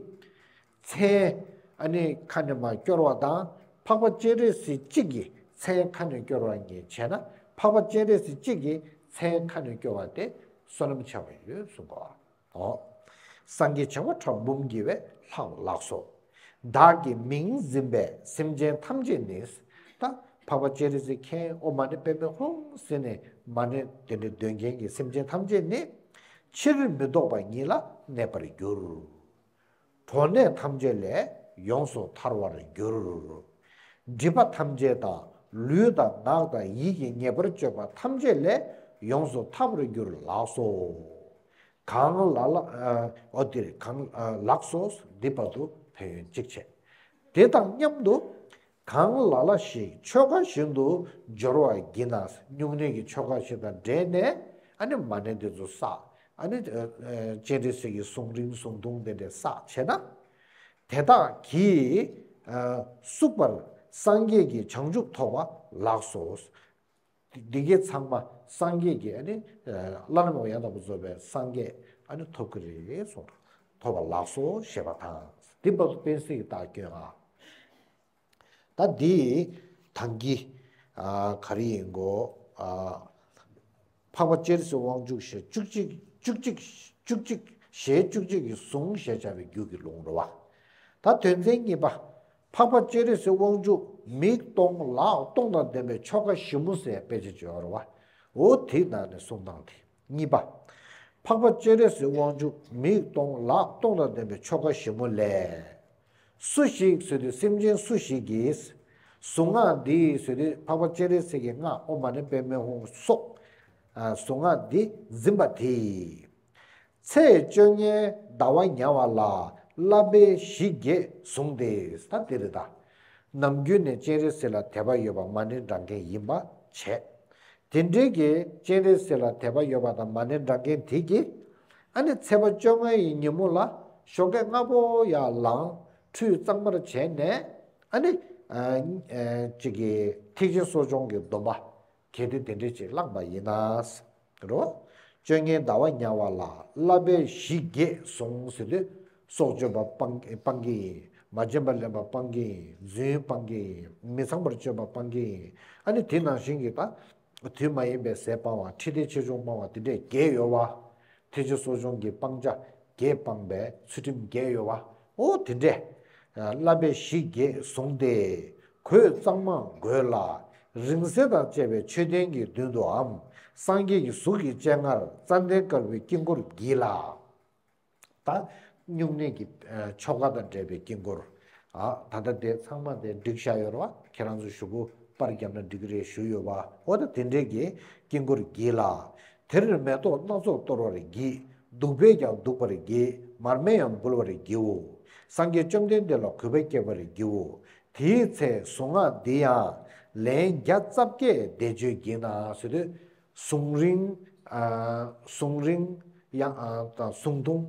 མཚན་ཨ་ནི་ཁ་ནས་མར་སྐྱོར་བ་དང་། འཕགས་པ་སྤྱན་རས་གཟིགས་གཅིག་གི་མཚན་ཁ་ནས་སྐྱོར་བ་གཉིས་བྱས་ན། འཕགས་པ་སྤྱན་རས་གཟིགས་གཅིག་གི་མཚན་ཁ་ནས་སྐྱོར་བ་དེ་བསོད་ནམས་ཆེ་བ་ཡོད་གསུངས་པ། འོ། སངས་རྒྱས་བྱེ་བ་ཕྲག་འབུམ་བགྱི་བས་ལྷག་ལགས་སོ། བདག་གི་མིང་འཛིན་པས་སེམས་ཅན་ཐམས་ཅད་ནི། ད་འཕགས་པ་སྤྱན་རས་གཟིགས་མཁྱེན། ཨོཾ་མ་ཎི་པདྨེ་ཧཱུྃ་ཟེར་ནས་མ་ཎི་དེ་འདྲ་འདོན་མཁན་གྱི་སེམས་ཅན་ཐམས་ཅད་ནི། ཕྱིར་མི་ལྡོག་པ་ཉིད་ལ་གནས་པར་འགྱུར། གྲོགས་ནད་ཐམས་ཅད་ལས་ཡོངས་སུ་ཐར་བར་འགྱུར། སྒྲིབ་པ་ཐམས་ཅད་དང་ལུས་དང་ངག་དང་ཡིད་ཀྱི་ཉེས་པར་སྤྱོད་པ་ཐམས་ཅད་ལས་ཡོངས་སུ་ཐར་བར་འགྱུར་ལགས་སོ། གང་ལ་ལ། ཨ། འོ་དེ་རེད། གང་། ཨ། ལགས་སོ། འདི་བར་དུ་ཕན་ཡོན་གཅིག་བྱས། དེ་དང་མཉམ་དུ། གང་ལ་ལ་ཞིག་ཆོ་ག་བཞིན་དུ་སྦྱོར་བ་བགྱིད་ན། སྨྱུང་གནས་ཀྱི་ཆོ་ག་ཞིག་དང་འབྲེལ་ནས་ཨ་ནི་མ་ཎི་འདི་ཚོ་བསགས། ཨ་ནི། ཨ། སྤྱན་རས་གཟིགས་ཀྱི་གཟུངས་རིང་གཟུངས་ཐུང་དེ་འདྲ་བསགས་བྱས་ན། དེ་དག་གིས། ཨ། བསྲུངས་པར་སངས་རྒྱས་ཀྱི་བྱང་ཆུབ་ཐོབ་པ་ལགས་སོ། འདི་གའི་ཚང་མ་སངས་རྒྱས་ཀྱི། ཨ་ནི། ཨ། བླ་ན་མེད་པ་ཡང་དག་པར་རྫོགས་པའི་སངས་རྒྱས་ཨ་ནི་ཐོབ་ཀྱི་རེད་གསུངས། ཐོབ་པ་ལགས་སོ་ཞེས་པ་དང་། འདི་བར་དུ་པཎ་ཟེར་གྱི་རྟགས་སྐྱོན་ཨ། ད་འདི་དང་གི། ཨ། ག་རེ་ཡིན་གོ། ཨ། འཕགས་པ་སྤྱན་རས་གཟིགས་དབང་ཕྱུག་ཞལ་བཅུ་གཅིག། བཅུ་གཅིག། བཅུ་གཅིག། ཞལ་བཅུ་གཅིག་གི་གཟུངས་ཞེས་བྱ་བའི་རྒྱུད་ཀྱི་ལུང་རེད་བ། ད་དོན་ཚན་གཉིས་པ། འཕགས་པ་སྤྱན་རས་གཟིགས་དབང་ཕྱུག་མིག་སྟོང་ལག་སྟོང་དང་ལྡན་པའི་ཆོ་ག་ཞིབ་མོ་ཟེར་དཔེ་ཆ་ཅིག་ཡོད་རེད་བ། འོ་དེའི་ནང་ནས་གསུང་སྟངས་དེ། གཉིས་པ། འཕགས་པ་སྤྱན་རས་གཟིགས་དབང་ཕྱུག་མིག་སྟོང་ལག་སྟོང་དང་ལྡན་པའི་ཆོ་ག་ཞིབ་མོ་ལས། སུ་ཞིག་ཟེར་དུས་སེམས་ཅན་སུ་ཞིག་གིས། གཟུངས་སྔགས་འདི་ཟེར་དུས་འཕགས་པ་སྤྱན་རས་གཟིགས་ཀྱི་སྔགས་ཨོཾ་མ་ཎི་པདྨེ་ཧཱུྃ་སོགས། ཨ། གཟུངས་སྔགས་འདི་འཛིན་པ་དེས། ཚེས་བཅོ་ལྔའི་ཟླ་བ་ཉ་བ་ལ་བསླབ་པའི་གཞི་བརྒྱད་བཟུང་སྟེ། ད་དེ་རེད་ད། ནམ་རྒྱུན་ནས་སྤྱན་རས་གཟིགས་ལ་དད་པ་ཡོད་པ་མ་ཎི་བགྲང་མཁན་ཡིན་པ་བྱས། དེ་འདྲའི་གི་སྤྱན་རས་གཟིགས་ལ་དད་པ་ཡོད་པ་དང་མ་ཎི་བགྲང་མཁན་དེ་གིས། ཨ་ནི་ཚེས་པ་བཅོ་ལྔ་ཡི་ཉིན་མོ་ལ་ཞོགས་ཀས་སྔ་པོ་ཡར་ལངས། ཁྲུས་གཙང་མར་བྱས་ནས། ཨ་ནི། ཨ། ཨ། གཅིག་གི་ཐེག་ཆེན་གསོ་སྦྱོང་གི་སྡོམ་པ། གལ་ཏེ་དེ་འདྲ་ཅིག་བླངས་པ་ཡིན་ན། རོ། བཅོ་ལྔའི་ཟླ་བ་ཉ་བ་ལ་བསླབ་པའི་གཞི་བརྒྱད་བཟུང་ཟེར་དུས། སྲོག་གཅོད་པ་སྤང་སྤང་གི་ཡིན། མ་བྱིན་པར་ལེན་པ་སྤང་གི་ཡིན། རྫུན་སྤང་གི་ཡིན། མི་ཚངས་པར་སྤྱོད་པ་སྤང་གི་ཡིན། ཨ་ནི་དེ་ནང་བཞིན་གྱི་ད། དུས་མ་ཡིན་པའི་ཟས་སྤང་བ། ཁྲི་ལྡེ་ཆེ་ཆུང་སྤང་བ་དེ་འདྲས་བརྒྱད་ཡོད་བ། ཐེག་ཆེན་གསོ་སྦྱོང་གི་སྤང་བྱ་བརྒྱད་སྤངས་པའི་ཚུལ་ཁྲིམས་བརྒྱད་ཡོད་བ། འོ་དེ་འདྲས། ཨ། བསླབ་པའི་གཞི་བརྒྱད་བཟུང་སྟེ། གོས་གཙང་མ་གོས་ལ། རིང་བསྲེལ་དང་བཅས་པའི་མཆོད་རྟེན་གྱི་མདུན་དུའམ། སངས་རྒྱས་ཀྱི་གཟུགས་ཀྱི་སྤྱན་སྔར་ཙན་དན་དཀར་པོའི་དཀྱིལ་འཁོར་བགྱིས་ལ། ད་སྨྱུང་གནས་ཀྱི། ཨ། ཆོ་ག་དང་འབྲེལ་བའི་དཀྱིལ་འཁོར། ཨ། ད་ལྟ་དེ་ཚང་མ་དེ་བསྒྲིགས་བཞག་ཡོད་རེད་བ། ཁྱེད་རང་ཚོ་གཞུག་གུ་པར་བརྒྱབ་ན་འགྲིག་གི་རེད་ཞུས་ཡོད་བ། འོ་ད་དེ་འདྲས་ཀྱི་དཀྱིལ་འཁོར་བགྱིས་ལ། དེར་མེ་ཏོག་སྣ་ཚོགས་གཏོར་བར་བགྱི། བདུག་སྤོས་ཀྱང་བདུག་པར་བགྱི། མར་མེ་ཡང་འབུལ་བར་བགྱིའོ། སངས་རྒྱས་བཅོམ་ལྡན་འདས་ལ་གུས་པ་བསྐྱེད་པར་བགྱིའོ། དེའི་ཚེ་གཟུངས་སྔགས་འདི་ཡང་ ལན་བརྒྱ་རྩ་བརྒྱད་བཟླས་བརྗོད་བགྱིས་ན་ཟེར་དུས། གཟུངས་རིང་། ཨ། གཟུངས་རིང་། ཡང་། ཨ། དང་གཟུངས་ཐུང་།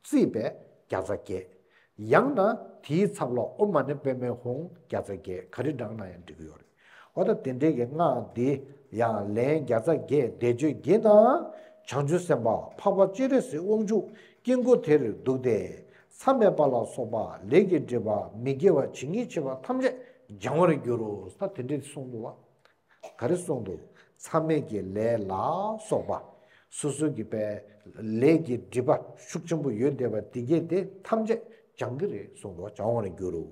བརྩིས་པས་བརྒྱ་རྩ་བརྒྱད། ཡང་ན་དེའི་ཚབ་ལ་ཨོཾ་མ་ཎི་པདྨེ་ཧཱུྃ་བརྒྱ་རྩ་བརྒྱད། ག་རེ་བགྲངས་ན་ཡང་འགྲིག་གི་ཡོད་རེད། འོ་ད་དེ་འདྲའི་གི་སྔགས་འདི་ཡང་ལན་བརྒྱ་རྩ་བརྒྱད་བཟླས་བརྗོད་བགྱིས་ན། བྱང་ཆུབ་སེམས་དཔའ་འཕགས་པ་སྤྱན་རས་གཟིགས་དབང་ཕྱུག་དཀྱིལ་འཁོར་དེར་འདུག་སྟེ། མཚམས་མེད་པ་ལ་སོགས་པ་ལས་ཀྱི་སྒྲིབ་པ་མི་དགེ་བ་ཇི་སྙེད་མཆིས་པ་ཐམས་ཅད་སྦྱང་བར་འགྱུར་རོ། ད་དེ་འདྲའི་གསུངས་འདུག་བ། ག་རེ་གསུངས་འདུག་མཚམས་མེད་ཀྱི་ལས་ལ་སོགས་པ། སོ་སོ་གི་པའི་ལས་ཀྱི་སྒྲིབ་པ་ཤུགས་ཆེན་པོ་ཡོད་བསྡད་པ་དེ་གས་དེ་ཐམས་ཅད་སྦྱང་གི་རེད་གསུངས་འདུག་སྦྱང་བར་འགྱུར་རོ།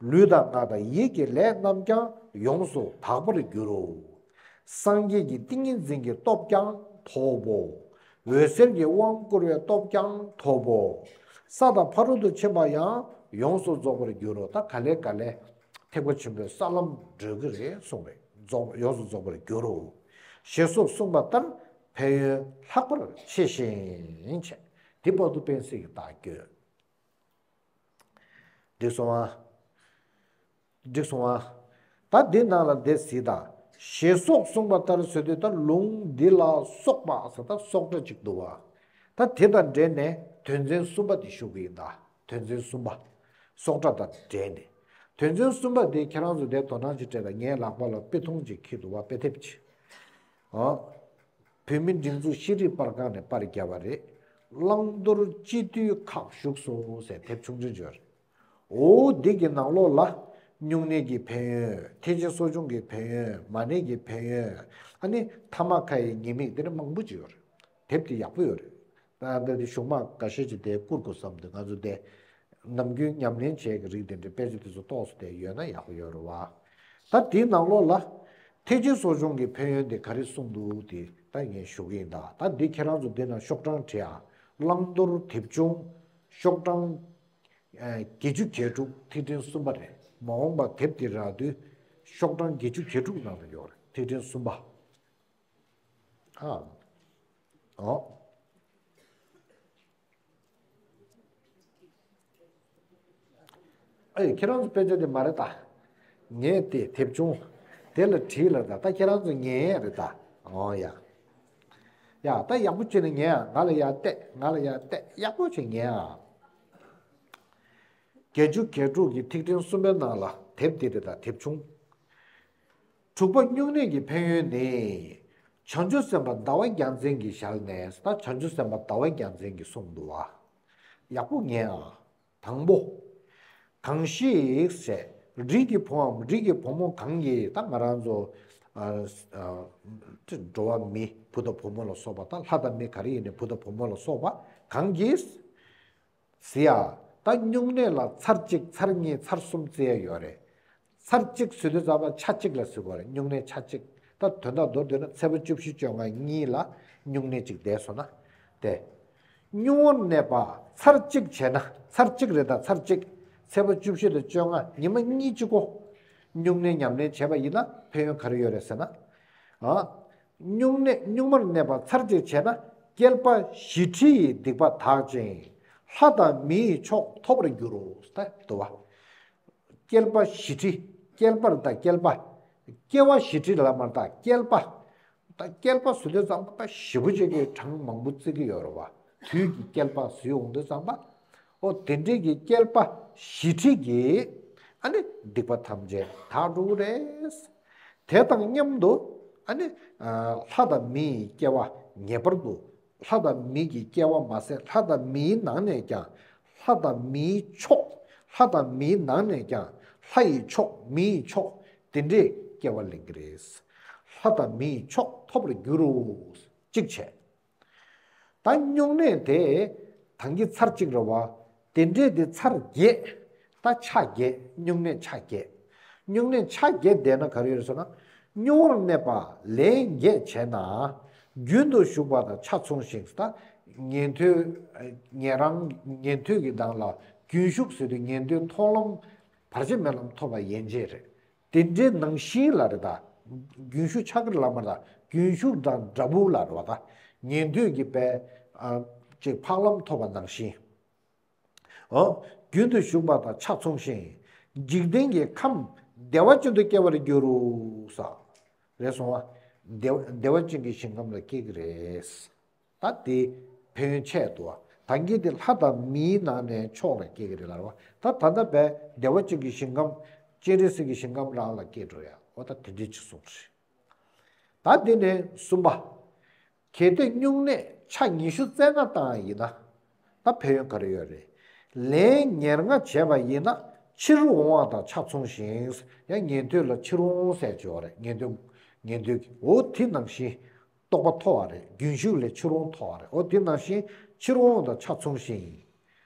ལུས་དང་ངག་དང་ཡིད་ཀྱི་ལས་རྣམས་ཀྱང་ཡོངས་སུ་དག་པར་འགྱུར་རོ། སངས་རྒྱས་ཀྱི་ཏིང་ངེ་འཛིན་གྱི་སྟོབས་ཀྱང་ཐོབ་བོ། འོད་གསལ་གྱི་དབང་བསྐུར་བའི་སྟོབས་ཀྱང་ཐོབ་བོ། ས་དང་ཕ་རོལ་ཏུ་ཕྱིན་པ་ཡང་ཡོངས་སུ་རྫོགས་པར་འགྱུར་རོ། ད་ག་ལེ་ག་ལེ་ཐེག་པ་ཆེན་པོའི་ས་ལམ་བགྲོད་ཀྱི་རེད་གསུངས་རེད། རྫོགས། ཡོངས་སུ་རྫོགས་པར་འགྱུར་རོ། ཞེས་སོགས་གསུངས་པ་ལྟར་ཕན་ཡོན་ལྷག་པར་ཆེ་ཞིང་བྱས། འདི་བར་དུ་པཎ་གསེར་གྱི་རྟགས་བཀོད། འགྲིག་སོང་ཨ། འགྲིག་སོང་ཨ། ད་འདི་ནང་ལ་འདི་གཟིགས་དང་། ཞེས་སོགས་གསུངས་པ་ལྟར་ཟེར་དུས། ད་ལུང་འདི་ལ་སོགས་པ་ཟེར། ད་སོགས་སྒྲ་ཅིག་འདུག་བ། ད་དེ་དང་འབྲེལ་ནས་དོན་ཚན་གསུམ་པ་འདི་ཞུ་གི་ཡིན། ད་དོན་ཚན་གསུམ་པ། སོགས་སྒྲ་དང་འབྲེལ་ནས། དོན་ཚན་གསུམ་པ་འདི་ཁྱེད་རང་ཚོ་འདི་དོ་སྣང་ཅིག་སྤྲད་དང་། ངའི་ལག་པ་ལ་དཔེ་ཐུང་ཅིག་འཁྱེར་འདུག་བ། དཔེ་དེབ་ཅིག་ཨ། བོད་མིའི་སྒྲིག་འཛུགས་ཤེས་རིག་པར་ཁང་ནས་པར་བརྒྱབ་པ་རེད། བླང་དོར་སྤྱི་འཐུས་ཁག་བཞུགས་སོ་ཟེར་དེབ་ཆུང་ཆུང་ཅིག་ཡོད་རེད། འོ་འདི་གི་ནང་ལོགས་ལ་སྨྱུང་གནས་ཀྱི་ཕན་ཡོན། ཐེག་ཆེན་གསོ་སྦྱོང་གི་ཕན་ཡོན། མ་ཎི་གི་ཕན་ཡོན། ཨ་ནི་ཐ་མ་ཁ་ཡི་ཉེས་དམིགས། དེ་འདྲ་མང་པོ་ཅིག་ཡོད་རེད། དེབ་དེ་ཡག་པོ་ཡོད་རེད། ད་ལྟ་དེ་གཞུག་མ་འགའ་ཤས་ཅིག་དེ་བསྐུར་དགོས་བསམ་འདུག་ང་ཚོ་དེ་ནམ་རྒྱུན་ཉམས་ལེན་བྱེད་ཀྱི་རིགས་དེ་འདྲའི་དཔེ་ཆ་དེ་ཚོ་ཏོག་ཙམ་དེ་ཡོད་ན་ཡག་པོ་ཡོད་རེད་བ། ད་དེའི་ནང་ལོགས་ལ་ཐེག་ཆེན་གསོ་སྦྱོང་གི་ཕན་ཡོན་དེ་ག་རེ་གསུངས་འདུག་དེ་ད་ངས་ཞུ་གི་ཡིན། ད་ད་འདི་ཁྱེད་རང་ཚོ་འདི་ན་ཤོག་གྲངས་བྲིས་ཨ། བླང་དོར་དེབ་ཆུང་། ཤོག་གྲངས་བརྒྱད་ཅུ་གྱ་དྲུག་ཐིག་ཕྲེང་གསུམ་པ་རེད། མ་འོངས་པ་དེབ་དེ་རག་དུས་ཤོག་གྲངས་བརྒྱད་ཅུ་གྱ་དྲུག་ནང་ལ་ཡོད་རེད། ཐིག་ཕྲེང་གསུམ་པ། ཨ། ཨོ། ཨེ། ཁྱེད་རང་ཚོ་དཔེ་ཆ་དེ་མ་རེད་ད། ངས་དེ་དེབ་ཆུང་དེ་ལ་བྲིས་ལ་ད། ད་ཁྱེད་རང་ཚོ་ཉན་ཡ་རེད་ད། ཨོ་ཡ། ཡ་ད་ཡག་པོ་བྱས་ནས་ཉན་ཨ། ང་ལ་ཡ་བལྟས། ང་ལ་ཡ་བལྟས། ཡག་པོ་བྱས་ཉན་ཨ། བརྒྱད་ཅུ་གྱ་དྲུག་གི་ཐིག་ཕྲེང་གསུམ་པའི་ནང་ལ་དེབ་དེ་རེད་ད། དེབ་ཆུང་། དྲུག་པ་སྨྱུང་གནས་ཀྱི་ཕན་ཡོན་ནི། བྱང་ཆུབ་སེམས་དཔའ་ཟླ་བ་རྒྱལ་མཚན་གྱི་ཞལ་ནས། ད་བྱང་ཆུབ་སེམས་དཔའ་ཟླ་བ་རྒྱལ་མཚན་གྱིས་གསུངས་འདུག་བ། ཡག་པོ་ཉན་ཨ། དང་པོ། གང་ཞིག་ཟེར། རིགས་ཀྱི་བུའམ་རིགས་ཀྱི་བུ་མོ་གང་གིས། ད་ང་རང་ཚོ་ཨ་ཨ་འགྲོ་བ་མི་བུ་དང་བུ་མོ་ལ་སོགས་པ། ད་ལྷ་དང་མི་ག་རེ་ཡིན་ནའི་བུ་དང་བུ་མོ་ལ་སོགས་པ་གང་གིས། ཟེར་ཡ། ད་སྨྱུང་གནས་ལ་ཚར་གཅིག་ཚར་གཉིས་ཚར་གསུམ་བརྩི་ཡ་ཡོད་རེད། ཚར་གཅིག་ཟེར་དུས་ཙམ་པ་ཆ་གཅིག་ལ་ཟེར་དགོས་རེད། སྨྱུང་གནས་ཆ་གཅིག་ད་དོན་དག་མདོར་བསྡུས་ན་ཚེས་པ་བཅུ་བཞི་བཅོ་ལྔ་གཉིས་ལ་སྨྱུང་གནས་གཅིག་བསྡད་སོང་ན། དེ་སྨྱུང་བར་གནས་པ་ཚར་གཅིག་བྱས་ན། ཚར་གཅིག་རེད་ད། ཚར་གཅིག་ཚེས་པ་བཅུ་བཞི་དང་བཅོ་ལྔ་ཉི་མ་གཉིས་གཅིག་གོ། སྨྱུང་གནས་ཉམས་ལེན་བྱས་པ་ཡིན་ན་ཕན་ཡོན་ག་རེ་ཡོད་རེད་ཟེར་ན། ཨ། སྨྱུང་གནས། སྨྱུང་བར་གནས་པ་ཚར་གཅིག་བྱས་ན། བསྐལ་པ་བཞི་ཁྲི་ཡི་སྡིག་པ་དག་ཅིང་། ལྷ་དང་མིའི་མཆོག་ཐོབ་པར་འགྱུར་རོ། ད་དུ་བ། བསྐལ་པ་བཞི་ཁྲི། བསྐལ་པར་ད་བསྐལ་པ། སྐྱེ་བ་བཞི་ཁྲི་ལ་མར་ད་བསྐལ་པ། ད་བསྐལ་པ་ཟེར་དུས་ཙམ་པ་ཞེ་པོ་ཅིག་གི་གྲངས་མང་པོ་བརྩི་གི་ཡོད་རེད་བ། དུས་ཀྱི་བསྐལ་པ་ཟེར་ཡོང་དུས་ཙམ་པ། ཨོ་དེ་འདྲའི་གི་བསྐལ་པ་བཞི་ཁྲི་གི་ཨ་ནི་སྡིག་པ་ཐམས་ཅད་དག་འགྲོ་གི་རེད། དེ་དང་མཉམ་དུ་ཨ་ནི་ལྷ་དང་མིའི་སྐྱེ་བ་ངེས་པར་དུ། ལྷ་དང་མི་གི་སྐྱེ་བ་མ་ཟད་ལྷ་དང་མིའི་ནང་ནས་ཀྱང་ལྷ་དང་མིའི་མཆོག་ལྷ་དང་མིའི་ནང་ནས་ཀྱང་ལྷ་ཡི་མཆོག་མིའི་མཆོག་དེ་འདྲའི་སྐྱེ་བ་ལེན་གི་རེད། ལྷ་དང་མིའི་མཆོག་ཐོབ་པར་འགྱུར་རོ། གཅིག་བྱས། ད་སྨྱུང་གནས་དེ་ད་གིན་ཚར་གཅིག་རེད་བ། དེ་འདྲས་དེ་ཚར་བརྒྱད། ད་ཆ་བརྒྱད། སྨྱུང་གནས་ཆ་བརྒྱད། སྨྱུང་གནས་ཆ་བརྒྱད་བསྡད་ན་ག་རེ་ཡོད་ཟེར་ན། སྨྱུང་བར་གནས་པ་ལན་བརྒྱད་བྱས་ན། རྒྱུན་དུ་ཞུགས་པ་དང་ཆ་མཚུངས་ཤིང་། ད་ཉན་ཐོས། ཉན་རང་ཉན་ཐོས་ཀྱི་གདངས་ལ་རྒྱུན་ཞུགས་ཟེར་དུས་ཉན་ཐོས་མཐོང་ལམ་བར་ཆད་མེད་ལམ་ཐོབ་པ་ཡན་ཆད་རེད། དེ་འདྲའི་ནང་བཞིན་ལ་རེད་ད། རྒྱུན་ཞུགས་ཆགས་ཀྱི་རེད་ལབ་མ་རེད་ད། རྒྱུན་ཞུགས་དང་འདྲ་པོ་ལ་རེད་བ་ད། ཉན་ཐོས་ཀྱི་པའི་ཨ་ཅིག་འཕགས་ལམ་ཐོབ་པ་ནང་བཞིན། འོ། རྒྱུན་དུ་ཞུགས་པ་དང་ཆ་མཚུངས་ཤིང་། འཇིག་རྟེན་གྱི་ཁམས་ བདེ་བ་ཅན་དུ་སྐྱེ་བར་འགྱུར་རོ་ཟེར། རེད་སོང་བ། བདེ་བདེ་བ་ཅན་གྱི་ཞིང་ཁམས་ལ་སྐྱེ་གི་རེད། ད་དེ་ཕན་ཡོན་ཆེད་དུ་བ། ད་གིན་དེ་ལྷ་དང་མིའི་ནང་ནས་མཆོག་ལ་སྐྱེ་གི་རེད་ལབ་པ། ད་ད་ལྟ་བས་བདེ་བ་ཅན་གྱི་ཞིང་ཁམས། སྤྱན་རས་གཟིགས་ཀྱི་ཞིང་ཁམས་རང་ལ་སྐྱེ་འགྲོ་ཡ། འོ་ད་དེ་འདྲའི་ཅིག་གསུངས་རེད། ད་དེ་ནས་གསུམ་པ། གལ་ཏེ་སྨྱུང་གནས་ཆ་ཉི་ཤུ་རྩ་ལྔ་བཏང་བ་ཡིན་ན། ད་ཕན་ཡོན་ག་རེ་ཡོད་རེད། ལན་ཉེར་ལྔ་བྱས་པ་ཡིན་ན་ཕྱིར་འོང་བ་དང་ཆ་མཚུངས་ཤིང་། ཡང་ཉན་ཐོས་ལ་ཕྱིར་འོང་ཟེར་གྱི་ཡོད་རེད། ཉན་ཐོས་ཉན་ཐོས་ཀྱི་འོ་དེ་ནང་བཞིན་རྟོགས་པ་ཐོབ་པ་རེད། རྒྱུན་ཞུགས་ལས་ཕྱིར་འོང་ཐོབ་པ་རེད། འོ་དེ་ནང་བཞིན་ཕྱིར་འོང་དང་ཆ་མཚུངས་ཤིང་།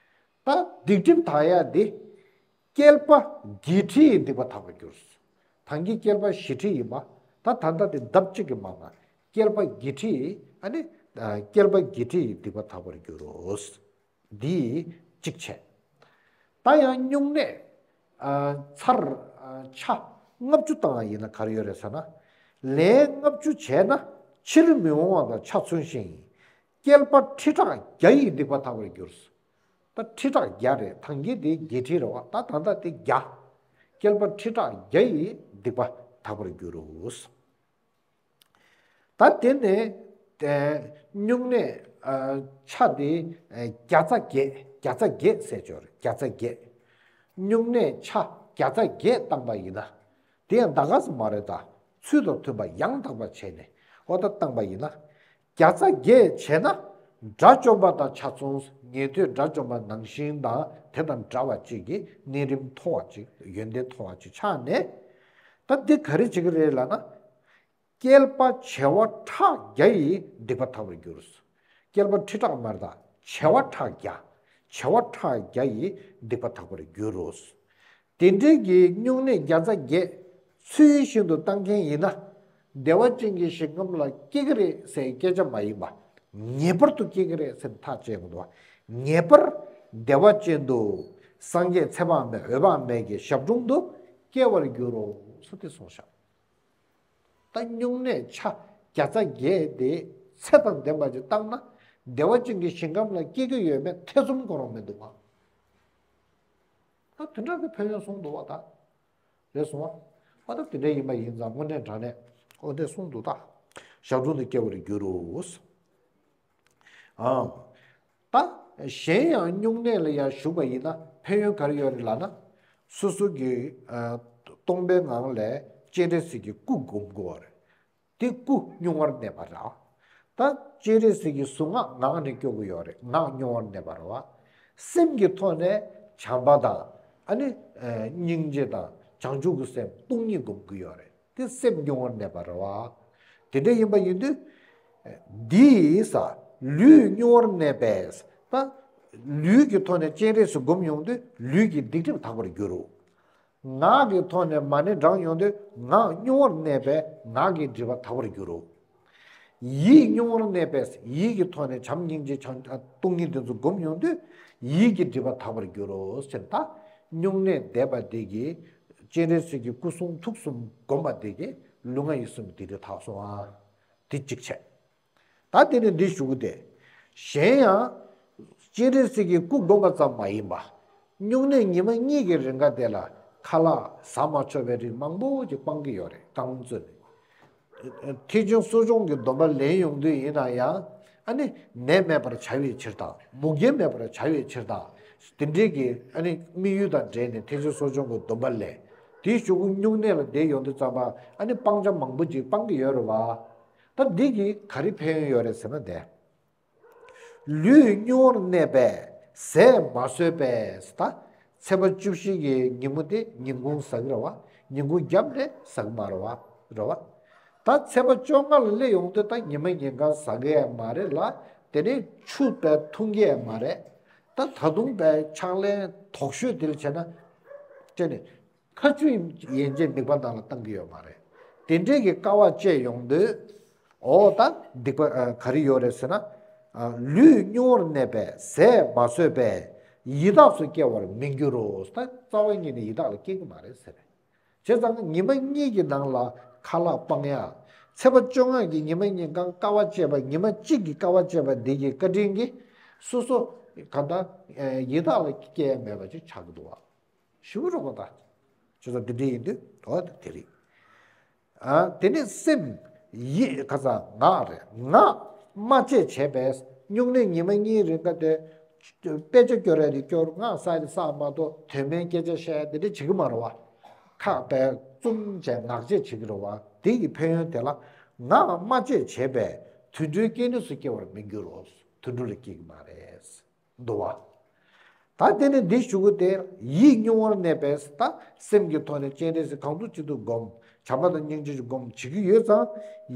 ད་སྡིག་སྒྲིབ་དག་ཡ་དེ། བསྐལ་པ་བརྒྱད་ཁྲི་ཡི་སྡིག་པ་དག་པར་འགྱུར། ད་གིན་བསྐལ་པ་བཞི་ཁྲི་ཡིན་པ། ད་ད་ལྟ་དེ་ལྡབ་གཅིག་གིས་མང་ན། བསྐལ་པ་བརྒྱད་ཁྲི་ཡི་ཨ་ནི། བསྐལ་པ་བརྒྱད་ཁྲི་ཡི་སྡིག་པ་དག་པར་འགྱུར་རོ། འདི་གཅིག་བྱས། ད་ཡང་སྨྱུང་གནས། ཨ། ཚར། ཨ། ཆ་ལྔ་བཅུ་བཏང་བ་ཡིན་ན་ག་རེ་ཡོད་རེད་ཟེར་ན། ལན་ལྔ་བཅུ་བྱས་ན་ཕྱིར་མི་འོང་བ་དང་ཆ་མཚུངས་ཤིང་། བསྐལ་པ་ཁྲི་ཕྲག་བརྒྱ་ཡི་སྡིག་པ་དག་པར་འགྱུར། ད་ཁྲི་ཕྲག་བརྒྱ་རེད། ད་གིན་དེ་བརྒྱད་ཁྲི་རེད་བ། ད་ད་ལྟ་དེ་བརྒྱ། བསྐལ་པ་ཁྲི་ཕྲག་བརྒྱ་ཡི་སྡིག་པ་དག་པར་འགྱུར་རོ། ད་དེ་ནས་དེ་སྨྱུང་གནས། ཨ། ཆ་དེ་བརྒྱ་རྩ་བརྒྱད། བརྒྱ་རྩ་བརྒྱད་ཟེར་ཆོག་རེད། བརྒྱ་རྩ་བརྒྱད། སྨྱུང་གནས་ཆ་བརྒྱ་རྩ་བརྒྱད་བཏང་པ་ཡིན་ན། དེ་ཡང་ད་ག་ས་མ་རེད། ད་ཚུལ་དང་མཐུན་པ་ཡང་དག་པ་བྱས་ནས་འོ་ད་བཏང་པ་ཡིན་ན། བརྒྱ་རྩ་བརྒྱད་བྱས་ན་དགྲ་བཅོམ་པ་དང་ཆ་མཚུངས། ཉན་ཐོས་དགྲ་བཅོམ་པ་ནང་བཞིན་དང་དེ་དང་འདྲ་བ་ཅིག་གི་གནས་རིམ་མཐོ་བ་ཅིག་ཡོན་ཏན་མཐོ་བ་ཅིག་ཆགས་ནས། ད་འདི་ག་རེ་བྱེད་ཀྱི་རེད་ལབ་ན། བསྐལ་པ་བྱེ་བ་ཕྲག་བརྒྱ་ཡི་སྡིག་པ་དག་པར་འགྱུར། བསྐལ་པ་ཁྲི་ཕྲག་མ་རེད་ད། བྱེ་བ་ཕྲག་བརྒྱ། བྱེ་བ་ཕྲག་བརྒྱ་ཡི་སྡིག་པ་དག་པར་འགྱུར་རོ། དེ་འདྲའི་གི་སྨྱུང་གནས་བརྒྱ་རྩ་བརྒྱད་ཚུལ་བཞིན་དུ་བཏང་མཁན་ཡིན་ན། བདེ་བ་ཅན་གྱི་ཞིང་ཁམས་ལ་སྐྱེ་གི་རེད་ཟེར་སྐད་ཆ་མ་ཡིན་པ། ངེས་པར་དུ་སྐྱེ་གི་རེད་ཟེར་ཐག་བཅད་དགོས་འདུག་བ། ངེས་པར་བདེ་བ་ཅན་དུ་སངས་རྒྱས་ཚེ་དཔག་མེད་འོད་དཔག་མེད་ཀྱི་ཞབས་དྲུང་དུ་སྐྱེ་བར་འགྱུར་རོ་ཟེར་ཏེ་གསུངས་ཤག་ད་སྨྱུང་གནས་ཆ་བརྒྱ་རྩ་བརྒྱད་དེ་ཚད་དང་ལྡན་པ་ཅིག་བཏང་ན། བདེ་བ་ཅན་གྱི་ཞིང་ཁམས་ལ་སྐྱེ་གི་ཡོད་མེད་ཐེ་ཚོམ་ཁོ་རང་མི་འདུག་བ། ད་དེ་འདྲ་གི་ཕན་ཡོན་གསུངས་འདུག་བ་ད། རེད་སོང་བ། ཨ་ད་དེ་འདྲ་ཡིན་པ་ཡིན་ཙང་དངོས་གནས་དྲང་གནས་ཨོ་དེ་གསུངས་འདུག་ད། ཞབས་དྲུང་དུ་སྐྱེ་བར་འགྱུར་རོ། ཨང་། ད་གཞན་ཡང་སྨྱུང་གནས་ལ་ཡང་ཞུགས་པ་ཡིན་ན་ཕན་ཡོན་ག་རེ་ཡོད་རེད་ལབ་ན། སོ་སོ་གི་ཨ་སྟོང་པའི་ངང་ལས་སྤྱན་རས་གཟིགས་ཀྱི་སྐུ་སྒོམ་དགོས་པ་རེད། དེ་སྐུ་སྨྱུང་བར་གནས་པ་རེད། ད་སྤྱན་རས་གཟིགས་ཀྱི་གཟུངས་སྔགས་ངག་ནས་སྐྱོར་གྱི་ཡོད་རེད། ངག་སྨྱུང་བར་གནས་པ་རེད་བ། སེམས་ཀྱི་ཐོག་ནས་བྱམས་པ་དང་ཨ་ནི་སྙིང་རྗེ་དང་བྱང་ཆུབ་ཀྱི་སེམས་སྟོང་ཉིད་སྒོམ་གྱི་ཡོད་རེད། དེ་སེམས་སྨྱུང་བར་གནས་པ་རེད་བ། དེ་འདྲ་ཡིན་པ་ཡིན་དུས། འདི་ཡིས་ལུས་སྨྱུང་བར་གནས་པས། ད་ལུས་ཀྱི་ཐོག་ནས་སྤྱན་རས་གཟིགས་སྒོམ་ཡོང་དུས་ལུས་ཀྱི་སྡིག་སྒྲིབ་དག་པར་འགྱུར་རོ། ངག་གི་ཐོག་ནས་མ་ཎི་བགྲང་ཡོང་དུས་ངག་སྨྱུང་བར་གནས་པས་ངག་གི་སྒྲིབ་པ་དག་པར་འགྱུར་རོ། ཡིད་སྨྱུང་བར་གནས་པས་ཡིད་ཀྱི་ཐོག་ནས་བྱམས་སྙིང་རྗེ་བྱང་སྟོང་ཉིད་དེ་ཚོ་སྒོམ་ཡོང་དུས་ཡིད་ཀྱི་སྒྲིབ་པ་དག་པར་འགྱུར་རོ་ཟེར། ད་སྨྱུང་གནས་བསྡད་པ་དེ་གིས་སྤྱན་རས་གཟིགས་ཀྱི་སྐུ་གསུང་ཐུགས་གསུམ་སྒོམ་པ་དེ་གིས་ལུས་ངག་ཡིད་གསུམ་སྡིག་སྒྲིབ་དག་སོང་ཨ། དེ་གཅིག་བྱས། ད་དེ་ནས་འདི་ཞུ་གི་དེ། གཞན་ཡང་། སྤྱན་རས་གཟིགས་ཀྱི་སྐུ་བསྒོམ་པ་ཙམ་མ་ཡིན་པ། སྨྱུང་གནས་ཉི་མ་གཉིས་ཀྱི་རིང་ག་དེ་ལ་ཁ་ལག་ཟ་མ་ཆོག་པའི་རིགས་མང་པོ་ཅིག་སྤང་གི་ཡོད་རེད། རྐང་བཙུན། ཐེག་ཆེན་གསོ་སྦྱོང་གི་སྡོམ་པ་ལེན་ཡོང་དུས་ཡིན་ན་ཡང་། ཨ་ནི་ནད་མེད་པར་བྱ་བའི་ཕྱིར་དང་མུ་གེ་མེད་པར་བྱ་བའི་ཕྱིར་དང་། དེ་འདྲའི་གི་ཨ་ནི་དམིགས་ཡུལ་དང་འབྲེལ་ནས་ཐེག་ཆེན་གསོ་སྦྱོང་གི་སྡོམ་པ་ལེན། དེའི་གཞུག་གུ་སྨྱུང་གནས་ལ་བསྡད་ཡོང་དུས་ཙམ་པ་ཨ་ནི་སྤང་བྱ་མང་པོ་ཅིག་སྤང་གི་ཡོད་རེད་བ། ད་འདི་གིས་ག་རེ་ཕན་ཡོན་ཡོད་རེད་ཟེར་ན་དེ། ལུས་སྨྱུང་བར་གནས་པས་ཟས་མ་ཟོས་པས། ད་ཚེས་པ་བཅུ་བཞི་གི་ཉིན་མོ་དེ་ཉིན་གུང་ཟ་གི་རེད་བ། ཉིན་གུང་བརྒྱབ་ནས་ཟ་གི་མ་རེད་བ། རེད་བ། ད་ཚེས་པ་བཅོ་ལྔ་ལ་སླེབས་ཡོང་དུས་ད་ཉི་མ་ཉིན་གང་ཟ་གི་ཡང་མ་རེད་ལ། དེ་ནས་ཆུ་བས་འཐུང་གི་ཡང་མ་རེད། ད་ད་དུང་བས་ཕྱག་ལེན་དོག་ཤོས་དེ་ལ་བྱས་ན། ཅེ་ནས། ཁ་ཆུ་ཡན་ཆད་མིད་པ་ནང་ལ་བཏང་གི་ཡོད་མ་རེད། དེ་འདྲའི་གི་དཀའ་བ་སྤྱད་ཡོང་དུས། འོ་ད་སྡིག་པ་ཨ་ག་རེ་ཡོད་རེད་ཟེར་ན། ཨ་ལུས་སྨྱུང་བར་གནས་པས་ཟས་མ་ཟོས་པས་ཡི་དྭགས་སུ་སྐྱེ་བར་མི་འགྱུར་རོ། ད་རྩ་བ་ཉིད་ནས་ཡི་དྭགས་ལ་སྐྱེ་གི་མ་རེད་ཟེར། བྱས་ཙང་ཉི་མ་གཉིས་ཀྱི་ནང་ལ་ཁ་ལག་སྤང་ཡ། ཚེས་པ་བཅོ་ལྔ་གི་ཉི་མ་ཉིན་གང་དཀའ་བ་སྤྱད་པ། ཉི་མ་གཅིག་གི་དཀའ་བ་སྤྱད་པ་འདི་གི་བཀའ་དྲིན་གྱིས་སོ་སོ་ག་ད་ཡི་དྭགས་ལ་སྐྱེ་ཡ་མེད་པ་ཅིག་ཆགས་ཀྱི་འདུག་བ། ཞུ་གི་རོགས་པ་ད། ཅི་ཙམ་འདི་འདྲ་ཡིན་དུས་འོ་དེ་རེད། ཨ་དེ་ནི་སེམས་ཡིད་ཁ་ཚ་ངག་རེད། ངག་སྨྲ་བཅད་བྱས་པས་སྨྱུང་གནས་ཉི་མ་གཉིས་རིང་ག་དེ་དཔེ་ཆ་སྐྱོར་ཡ་དེ་སྐྱོར། ངག་བསགས་ཡ་དེ་བསགས་མ་གཏོགས་དོན་མེད་སྐད་ཆ་བཤད་ཡ་དེ་འདྲ་བྱེད་ཀྱི་མ་རེད་བ། ཁ་བས་བཙུམ་བྱས་ངག་བཅད་བྱེད་ཀྱི་རེད་བ། དེ་ཡི་ཕན་ཡོན་དེ་ལ་ངག་སྨྲ་བཅད་བྱས་པས་དུད་འགྲོའི་སྐྱེ་གནས་སུ་སྐྱེ་བར་མི་འགྱུར་རོ། དུད་འགྲོ་ལ་སྐྱེ་གི་མ་རེད། འདུག་བ། ད་དེ་ནི་འདི་ཞུ་གི་དེ་ཡིད་སྨྱུང་བར་གནས་པས། ད་སེམས་ཀྱི་ཐོག་ནས་སྤྱན་རས་གཟིགས་གང་ཐུབ་ཅི་ཐུབ་སྒོམ། བྱམས་པ་དང་སྙིང་རྗེ་ཆེ་སྒོམ་བྱེད་ཀྱི་ཡོད་ཙང་།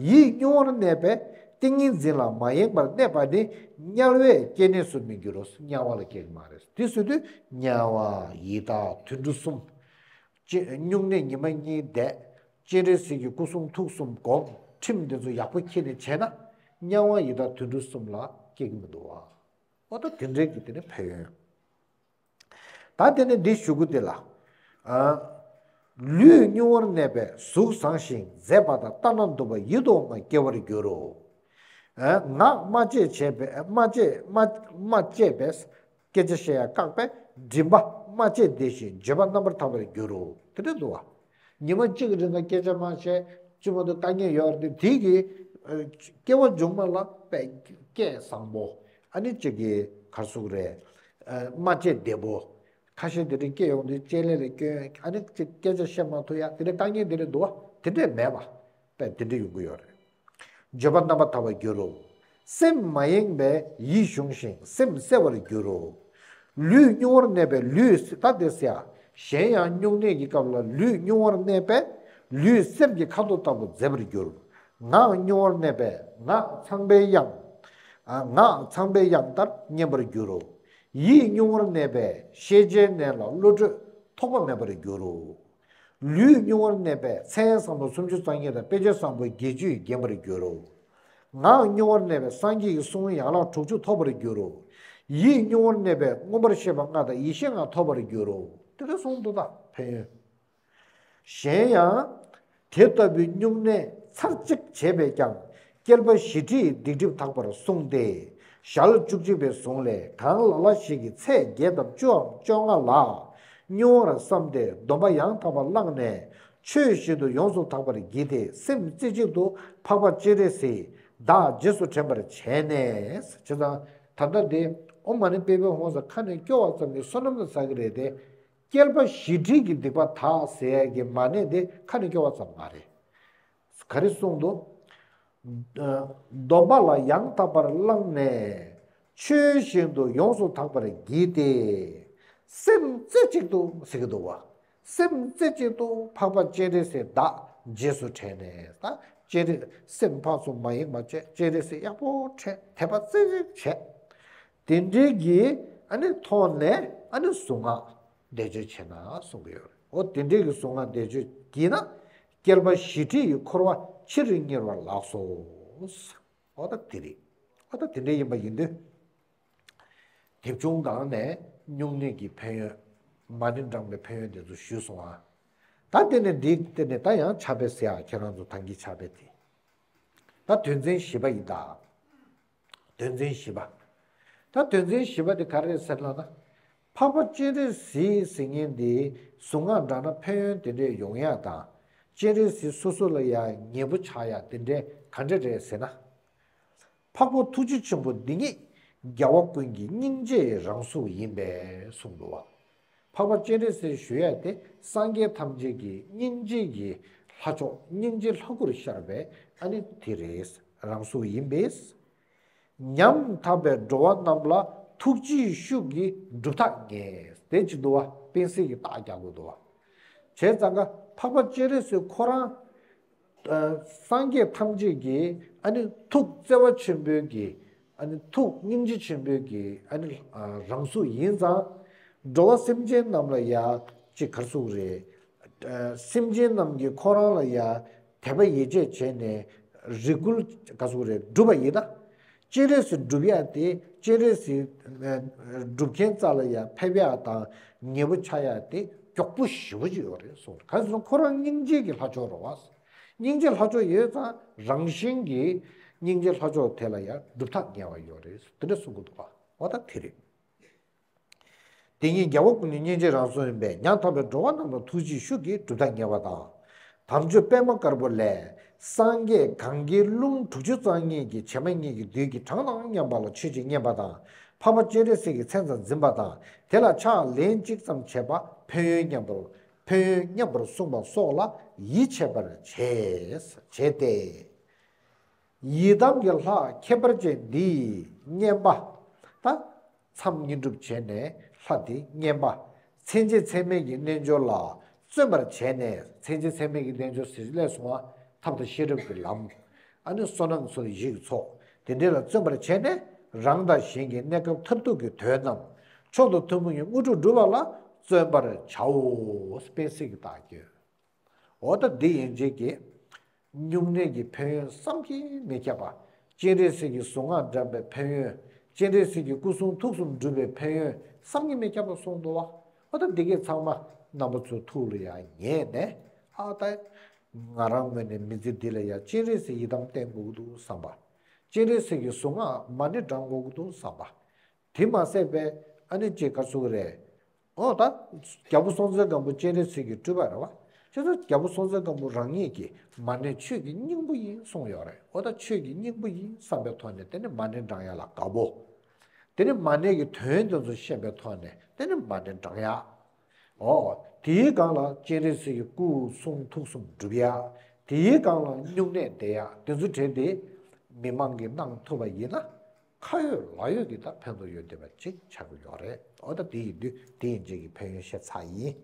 ཡིད་སྨྱུང་བར་གནས་པས་ཏིང་ངེ་འཛིན་ལ་མ་ཡེངས་པར་གནས་པ་ནི་དམྱལ་བའི་སྐྱེ་གནས་སུ་མི་འགྱུར་རོ། དམྱལ་བ་ལ་སྐྱེ་གི་མ་རེད། དེ་ཟེར་དུས་དམྱལ་བ་ཡི་དྭགས་དུད་འགྲོ་གསུམ། སྤྱན་སྨྱུང་གནས་ཉི་མ་གཉིས་བསྡད། སྤྱན་རས་གཟིགས་ཀྱི་སྐུ་གསུང་ཐུགས་གསུམ་སྒོམ། ཁྲིམས་འདི་ཚོ་ཡག་པོ་འཁྱེར་ནས་བྱས་ན་དམྱལ་བ་ཡི་དྭགས་དུད་འགྲོ་གསུམ་ལ་སྐྱེ་གི་མི་འདུག་བ། འོ་ད་དེ་འདྲའི་གི་དེ་ནི་ཕན་ཡོན། ད་དེ་ནི་འདི་ཞུ་གི་དེ་ལ། ཨ། ལུས་སྨྱུང་བར་གནས་པས་གཟུགས་བཟང་ཞིང་མཛེས་པ་དང་ལྟ་ན་སྡུག་པ་ཡིད་དུ་འོང་བ་སྐྱེ་བར་འགྱུར་རོ། ཨ། ངག་སྨྲ་བཅད་བྱས་པས་སྨྲ་བཅད་སྨྲ་སྨྲ་བཅད་པས་སྐད་ཆ་བཤད་ཡ་བཀག་པས་མགྲིན་པ་སྨྲ་བཅད་བདེ་ཞིང་བརྗོད་པ་རྣམ་པར་དག་པར་འགྱུར་རོ། དེ་འདྲ་འདུག་བ། ཉི་མ་གཅིག་གི་རིང་ལ་སྐད་ཆ་མ་བཤད་ཅི་མ་གཏོགས་དཀའ་ངལ་ཡོད་རེད། དེ་གི་སྐྱེ་བ་མཇུག་མ་ལ་དཔེ་སྐད་བཟང་པོ། ཨ་ནི་གཅིག་གི་གར་སུག་རེད། སྨྲ་བཅད་བདེ་པོ། ཁ་ཤས་དེ་འདྲའི་སྐད་ཡོང་དུས་ལྕེ་ལེ་ལ་སྐྱོན། ཨ་ནི་གཅིག་སྐད་ཆ་བཤད་མ་ཐུབ་ཡ་དེ་འདྲའི་དཀའ་ངལ་དེ་འདྲ་འདུག་བ། དེ་འདྲས་མེད་པ། དཔེ་དེ་འདྲ་ཡོང་གི་ཡོད་རེད། བརྗོད་པ་རྣམ་པར་དག་པར་འགྱུར་རོ། སེམས་མ་ཡེངས་པས་ཡིད་གཞུང་ཞིང་སེམས་གསལ་བར་འགྱུར་རོ། ལུས་སྨྱུང་བར་གནས་པས་ལུས་ད་དེ་ཟེར་ཡ། གཞན་ཡང་སྨྱུང་གནས་ཀྱི་སྐབས་ལ་ལུས་སྨྱུང་བར་གནས་པས་ལུས་གསེར་གྱི་ཁ་དོག་ལྟ་བུ་མཛེས་པར་འགྱུར། ངག་སྨྱུང་བར་གནས་པས་ངག་ཚངས་པའི་དབྱངས། ཨ། ངག་ཚངས་པའི་དབྱངས་ལྟར་སྙན་པར་འགྱུར་རོ། ཡིད་སྨྱུང་བར་གནས་པས་ཤེས་བྱའི་གནས་ལ་བློ་གྲོས་ཐོགས་པ་མེད་པར་འགྱུར་རོ། ལུས་སྨྱུང་བར་གནས་པས་མཚན་བཟང་པོ་སུམ་ཅུ་རྩ་གཉིས་དང་དཔེ་བྱད་བཟང་པོ་བརྒྱད་ཅུས་བརྒྱན་པར་འགྱུར་རོ། ངག་སྨྱུང་བར་གནས་པས་སངས་རྒྱས་ཀྱི་གསུང་ཡན་ལག་དྲུག་ཅུ་ཐོབ་པར་འགྱུར་རོ། ཡིད་སྨྱུང་བར་གནས་པས་མངོན་པར་ཤེས་པ་ལྔ་དང་ཡེ་ཤེས་ལྔ་ཐོབ་པར་འགྱུར་རོ། དེ་འདྲ་གསུངས་འདུག་ད་ཕན་ཡོན། གཞན་ཡང་། དེ་ལྟ་བུའི་སྨྱུང་གནས་ཚར་གཅིག་བྱས་པས་ཀྱང་། བསྐལ་པ་བཞི་ཁྲིའི་སྡིག་སྒྲིབ་དག་པར་གསུངས་ཏེ། ཞལ་བཅུ་གཅིག་པའི་གཟུངས་ལས་གང་ལ་ལ་ཞིག་གིས་ཚེས་བརྒྱད་དམ་བཅུའམ་བཅོ་ལྔ་ལ། སྨྱུང་བར་བསམས་ཏེ་སྡོམ་པ་ཡང་དག་པ་བླངས་ནས། ཆོས་བཞིན་དུ་ཡོངས་སུ་དག་པར་བགྱིས་ཏེ་སེམས་རྩེ་གཅིག་ཏུ་འཕགས་པ་སྤྱན་རས་གཟིགས་བདག་རྗེས་སུ་དྲན་པར་བྱས་ནས། བྱས་ཙང་ད་ལྟ་འདི་ཨོཾ་མ་ཎི་པདྨེ་ཧཱུྃ་ཟེར་ཁ་ནས་སྐྱོར་བ་ཙམ་གྱིས་བསོད་ནམས་ལ་ཟ་གི་རེད་དེ། བསྐལ་པ་བཞི་ཁྲི་གི་སྡིག་པ་དག་ཟེར་ཡ་གི་མ་ཎི་དེ་ཁ་ནས་སྐྱོར་བ་ཙམ་མ་རེད། ག་རེ་གསུངས་འདུག་སྡོམ་པ་ལ་ཡང་དག་པར་བླངས་ནས་ཆོས་བཞིན་དུ་ཡོངས་སུ་དག་པར་བགྱིས་ཏེ། སེམས་རྩེ་གཅིག་ཏུ་ཟེར་གྱི་འདུག་བ། སེམས་རྩེ་གཅིག་ཏུ་འཕགས་པ་སྤྱན་རས་གཟིགས་བདག་རྗེས་སུ་དྲན་ནས། ད་སྤྱན་རས་སེམས་ཕར་ཚུར་མ་ཡེངས་པ་བྱས། སྤྱན་རས་གཟིགས་ཡག་པོ་དྲན། དད་པ་རྩེ་གཅིག་བྱས། དེ་འདྲའི་གི་ཨ་ནི་ཐོག་ནས་ཨ་ནི་གཟུངས་སྔགས་བཟླས་བརྗོད་བྱས་ན་གསུང་གི་ཡོད་རེད། འོ་དེ་འདྲའི་གི་གཟུངས་སྔགས་བཟླས་བརྗོད་བགྱིས་ན། བསྐལ་པ་བཞི་ཁྲི་ཡི་འཁོར་བ་ཕྱིར་སྙིལ་བ་ལགས་སོ། འོ་ད་དེ་རེད། འོ་ད་དེ་འདྲ་ཡིན་པ་ཡིན་དུས། དེབ་ཆུང་སྒང་ནས་སྨྱུང་གནས་ཀྱི་ཕན་ཡོན། མ་ཎི་བགྲངས་པའི་ཕན་ཡོན་དེ་ཚོ་ཞུས་སོང་ཨ། ད་དེ་ནས་འདི་དེ་ནས་ད་ཡང་ཕྱག་དཔེ་ཟེར་ཡ། ཁྱེད་རང་ཚོ་ཐང་གི་ཕྱག་དཔེ་དེ། ད་དོན་ཚན་བཞི་པ་ཡིན་ད། དོན་ཚན་བཞི་པ། ད་དོན་ཚན་བཞི་པ་དེ་ག་རེ་རེད་ཟེར་ལབ་ན། འཕགས་པ་སྤྱན་རས་གཟིགས་ཟེར་མཁན་དེ་གཟུངས་སྔགས་བགྲངས་ན་ཕན་ཡོན་དེ་འདྲས་ཡོང་ཡ་དང་། སྤྱན་རས་གཟིགས་སོ་སོ་ལ་ཡ་ཉེ་པོ་ཆགས་ཡ་དེ་འདྲས་ག་འདྲས་རེད་ཟེར་ན། འཕགས་པ་ཐུགས་རྗེ་ཆེན་པོ་འདི་ཉིད་རྒྱལ་བ་ཀུན་གྱི་སྙིང་རྗེའི་རང་གཟུགས་ཡིན་པས་གསུངས་འདུག་བ། འཕགས་པ་སྤྱན་རས་གཟིགས་ཞུ་ཡ་དེ་སངས་རྒྱས་ཐམས་ཅད་ཀྱི་སྙིང་རྗེ་གི་ལྷ་མཆོག་སྙིང་རྗེ་ལྷ་སྐུར་ཤར་བའི་ཨ་ནི་དེ་རེད། རང་གཟུགས་ཡིན་པས། ཉམ་ཐག་པའི་འགྲོ་བ་རྣམས་ལ་ཐུགས་རྗེའི་ཤུགས་ཀྱིས་སྒྲུབ་ཐག་ཉེ་དེ་ཅི་འདུག་བ། པིན་སི་གི་རྟགས་རྒྱག་དགོས་འདུག་བ། བྱས་ཙང་ཀ་འཕགས་པ་སྤྱན་རས་གཟིགས་ཁོ་རང་། ཨ། སངས་རྒྱས་ཐམས་ཅད་ཀྱི་ཨ་ནི་ཐུགས་བརྩེ་བ་ཆེན་པོའི་གི་ཨ་ནི་ཐུགས་སྙིང་རྗེ་ཆེན་པོའི་གི་ཨ་ནི་ཨ་རང་གཟུགས་ཡིན་ཙང་། འགྲོ་བ་སེམས་ཅན་རྣམས་ལ་ཡ་ཅིག་ག་རེ་ཟེར་དགོས་རེད། ཨ། སེམས་ཅན་རྣམས་ཀྱིས་ཁོ་རང་ལ་ཡ་དད་པ་ཡིད་ཆེས་བྱས་ནས་རེ་སྐུལ་ག་རེ་ཟེར་དགོས་རེད། སྒྲུབ་པ་ཡིན་ན། སྤྱན་རས་གཟིགས་སྒྲུབ་ཡ་དེ་སྤྱན་རས་གཟིགས་སྒྲུབ་མཁན་རྩ་ལ་ཡ་ཕེབས་ཡ་དང་ཉེ་པོ་ཆགས་ཡ་དེ་མགྱོགས་པོ་ཞེ་པོ་ཅིག་ཡོད་རེད་གསུངས། ག་རེ་ཟེར་ན་ཁོ་རང་སྙིང་རྗེ་གི་ལྷ་མཆོག་རེད་བ། སྙིང་རྗེ་ལྷ་མཆོག་ཡོད་ཙང་རང་བཞིན་གྱིས་སྙིང་རྗེ་ལྷ་མཆོག་དེ་ལ་ཡང་སྒྲུབ་ཐག་ཉེ་བ་ཡོད་རེད། དེ་འདྲ་གསུང་གི་འདུག་བ། འོ་ད་དེ་རེད། དེ་ཉིད་རྒྱལ་བ་ཀུན་གྱི་སྙིང་རྗེ་རང་གསུངས་ཡིན་པས། ཉམ་ཐག་པའི་འགྲོ་བ་རྣམས་ལ་ཐུགས་རྗེའི་ཤུགས་ཀྱིས་སྒྲུབ་ཐབས་ངེས་པ་དང་། དམ་ཆོས་པད་མ་དཀར་པོ་ལས། སངས་རྒྱས་གང་གཱའི་ཀླུང་དྲུག་ཅུ་རྩ་གཉིས་ཀྱི་བྱེ་མ་སྙེད་ཀྱི་བདུད་ཀྱི་གྲངས་དང་མཉམ་པ་ལ་ཆོས་ཀྱི་བསྙེན་པ་དང་། འཕགས་པ་སྤྱན་རས་གཟིགས་ཀྱི་མཚན་ཙམ་འཛིན་པ་དང་། དེ་ལ་ཕྱག་ལན་གཅིག་ཙམ་བྱས་པ་ཕན་ཡོན་མཉམ་པར་ཕན་ཡོན་མཉམ་པར་གསུངས་པ་སོགས་ལ་ཡིད་ཆེས་པར་བྱས། བྱས་ཏེ། ཡི་དམ་གྱི་ལྷ་ཁྱད་པར་ཅན་འདིས་བསྙེན་པ། ད། མཚམས་བསྙེན་སྒྲུབ་བྱས་ནས་ལྷ་དེ་བསྙེན་པ། མཚན་བཅས་མཚན་མེད་ཀྱི་རྣལ་འབྱོར་ལ་བརྩོན་པར་བྱས་ནས། མཚན་བཅས་མཚན་མེད་ཀྱི་རྣལ་འབྱོར་ཟེར་སླད་སོང་བ་ཐབས་དང་ཤེས་རབ་ཀྱི་ལམ། ཨ་ནི་བསོད་ནམས་ཚོགས་བཞི་ཡི་ཚོགས། དེ་འདྲ་ལ་བརྩོན་པར་བྱས་ནས། རང་དང་གཞན་གྱི་གནས་སྐབས་མཐར་ཐུག་གི་དོན་རྣམས་མཆོག་ཏུ་ཐུན་མོང་གི་དངོས་གྲུབ་སྒྲུབ་པ་ལ་བརྩོན་པར་བྱའོ། དཔལ་སྲིད་ཀྱི་བདག་ཁྱོད། འོ་ད་འདི་ཡན་ཆད་ཀྱི་སྨྱུང་གནས་ཀྱི་ཕན་ཡོན་བསམ་གྱིས་མི་ཁྱབ་པ། སྤྱན་རས་གཟིགས་ཀྱི་གཟུངས་སྔགས་བགྲངས་པའི་ཕན་ཡོན། སྤྱན་རས་གཟིགས་ཀྱི་སྐུ་གསུང་ཐུགས་གསུམ་སྒྲུབ་པའི་ཕན་ཡོན་བསམ་གྱིས་མི་ཁྱབ་པ་གསུངས་འདུག་བ། འོ་ད་འདི་གས་ཚང་མ་རྣམ་པ་ཚོའི་ཐུགས་ལ་ཡང་ངེས་ནས། ཨ་ད་ང་རང་ངོས་ནས་མི་ཚེ་འདི་ལ་ཡང་སྤྱན་རས་གཟིགས་ཡི་དམ་བསྟེན་དགོས་ཀྱི་འདུག་བསམ་པ། སྤྱན་རས་གཟིགས་ཀྱི་གཟུངས་སྔགས་མ་ཎི་བགྲང་དགོས་ཀྱི་འདུག་བསམ་པ། དེ་མ་ཟད་པའི་ཨ་ནི་ཅིག་ག་ཚོད་རེད། འོ་ད། རྒྱལ་པོ་སྲོང་བཙན་སྒམ་པོ་སྤྱན་རས་གཟིགས་ཀྱི་སྤྲུལ་པ་རེད་བ། ཁྱེད་ཚོ་རྒྱལ་པོ་སྲོང་བཙན་སྒམ་པོ་རང་ཉིད་ཀྱིས་མ་ཎི་ཆོས་ཀྱི་སྙིང་པོ་ཡིན་གསུངས་ཡོད་རེད། འོ་ད་ཆོས་ཀྱི་སྙིང་པོ་ཡིན་བསམ་པའི་ཐོག་ནས་དེ་ནི་མ་ཎི་བགྲང་ཡ་ལ་དགའ་པོ། དེ་ནི་མ་ཎི་གི་དོན་དེ་ཚོ་ཤེས་པའི་ཐོག་ནས་དེ་ནི་མ་ཎི་བགྲང་ཡ། འོ། དེའི་སྒང་ལ་སྤྱན་རས་གཟིགས་ཀྱི་སྐུ་གསུང་ཐུགས་གསུམ་སྒྲུབ་ཡ། དེའི་སྒང་ལ་སྨྱུང་གནས་བསྡད་ཡ་དེ་ཚོ་བྲལ་ཏེ། མི་མང་གིས་གནང་ཐུབ་པ་ཡིན་ན། ཁ་ཡོད་ལག་ཡོད་ཀྱི་ད་ཕན་ཐོགས་ཡོད་བསྡད་པ་ཅིག་ཆགས་ཀྱི་ཡོད་རེད། འོ་ད་དེ་ཡིན་དུས་དེ་ཡན་ཆད་ཀྱི་ཕན་ཡོན་བཤད་ཚར་ཡིན།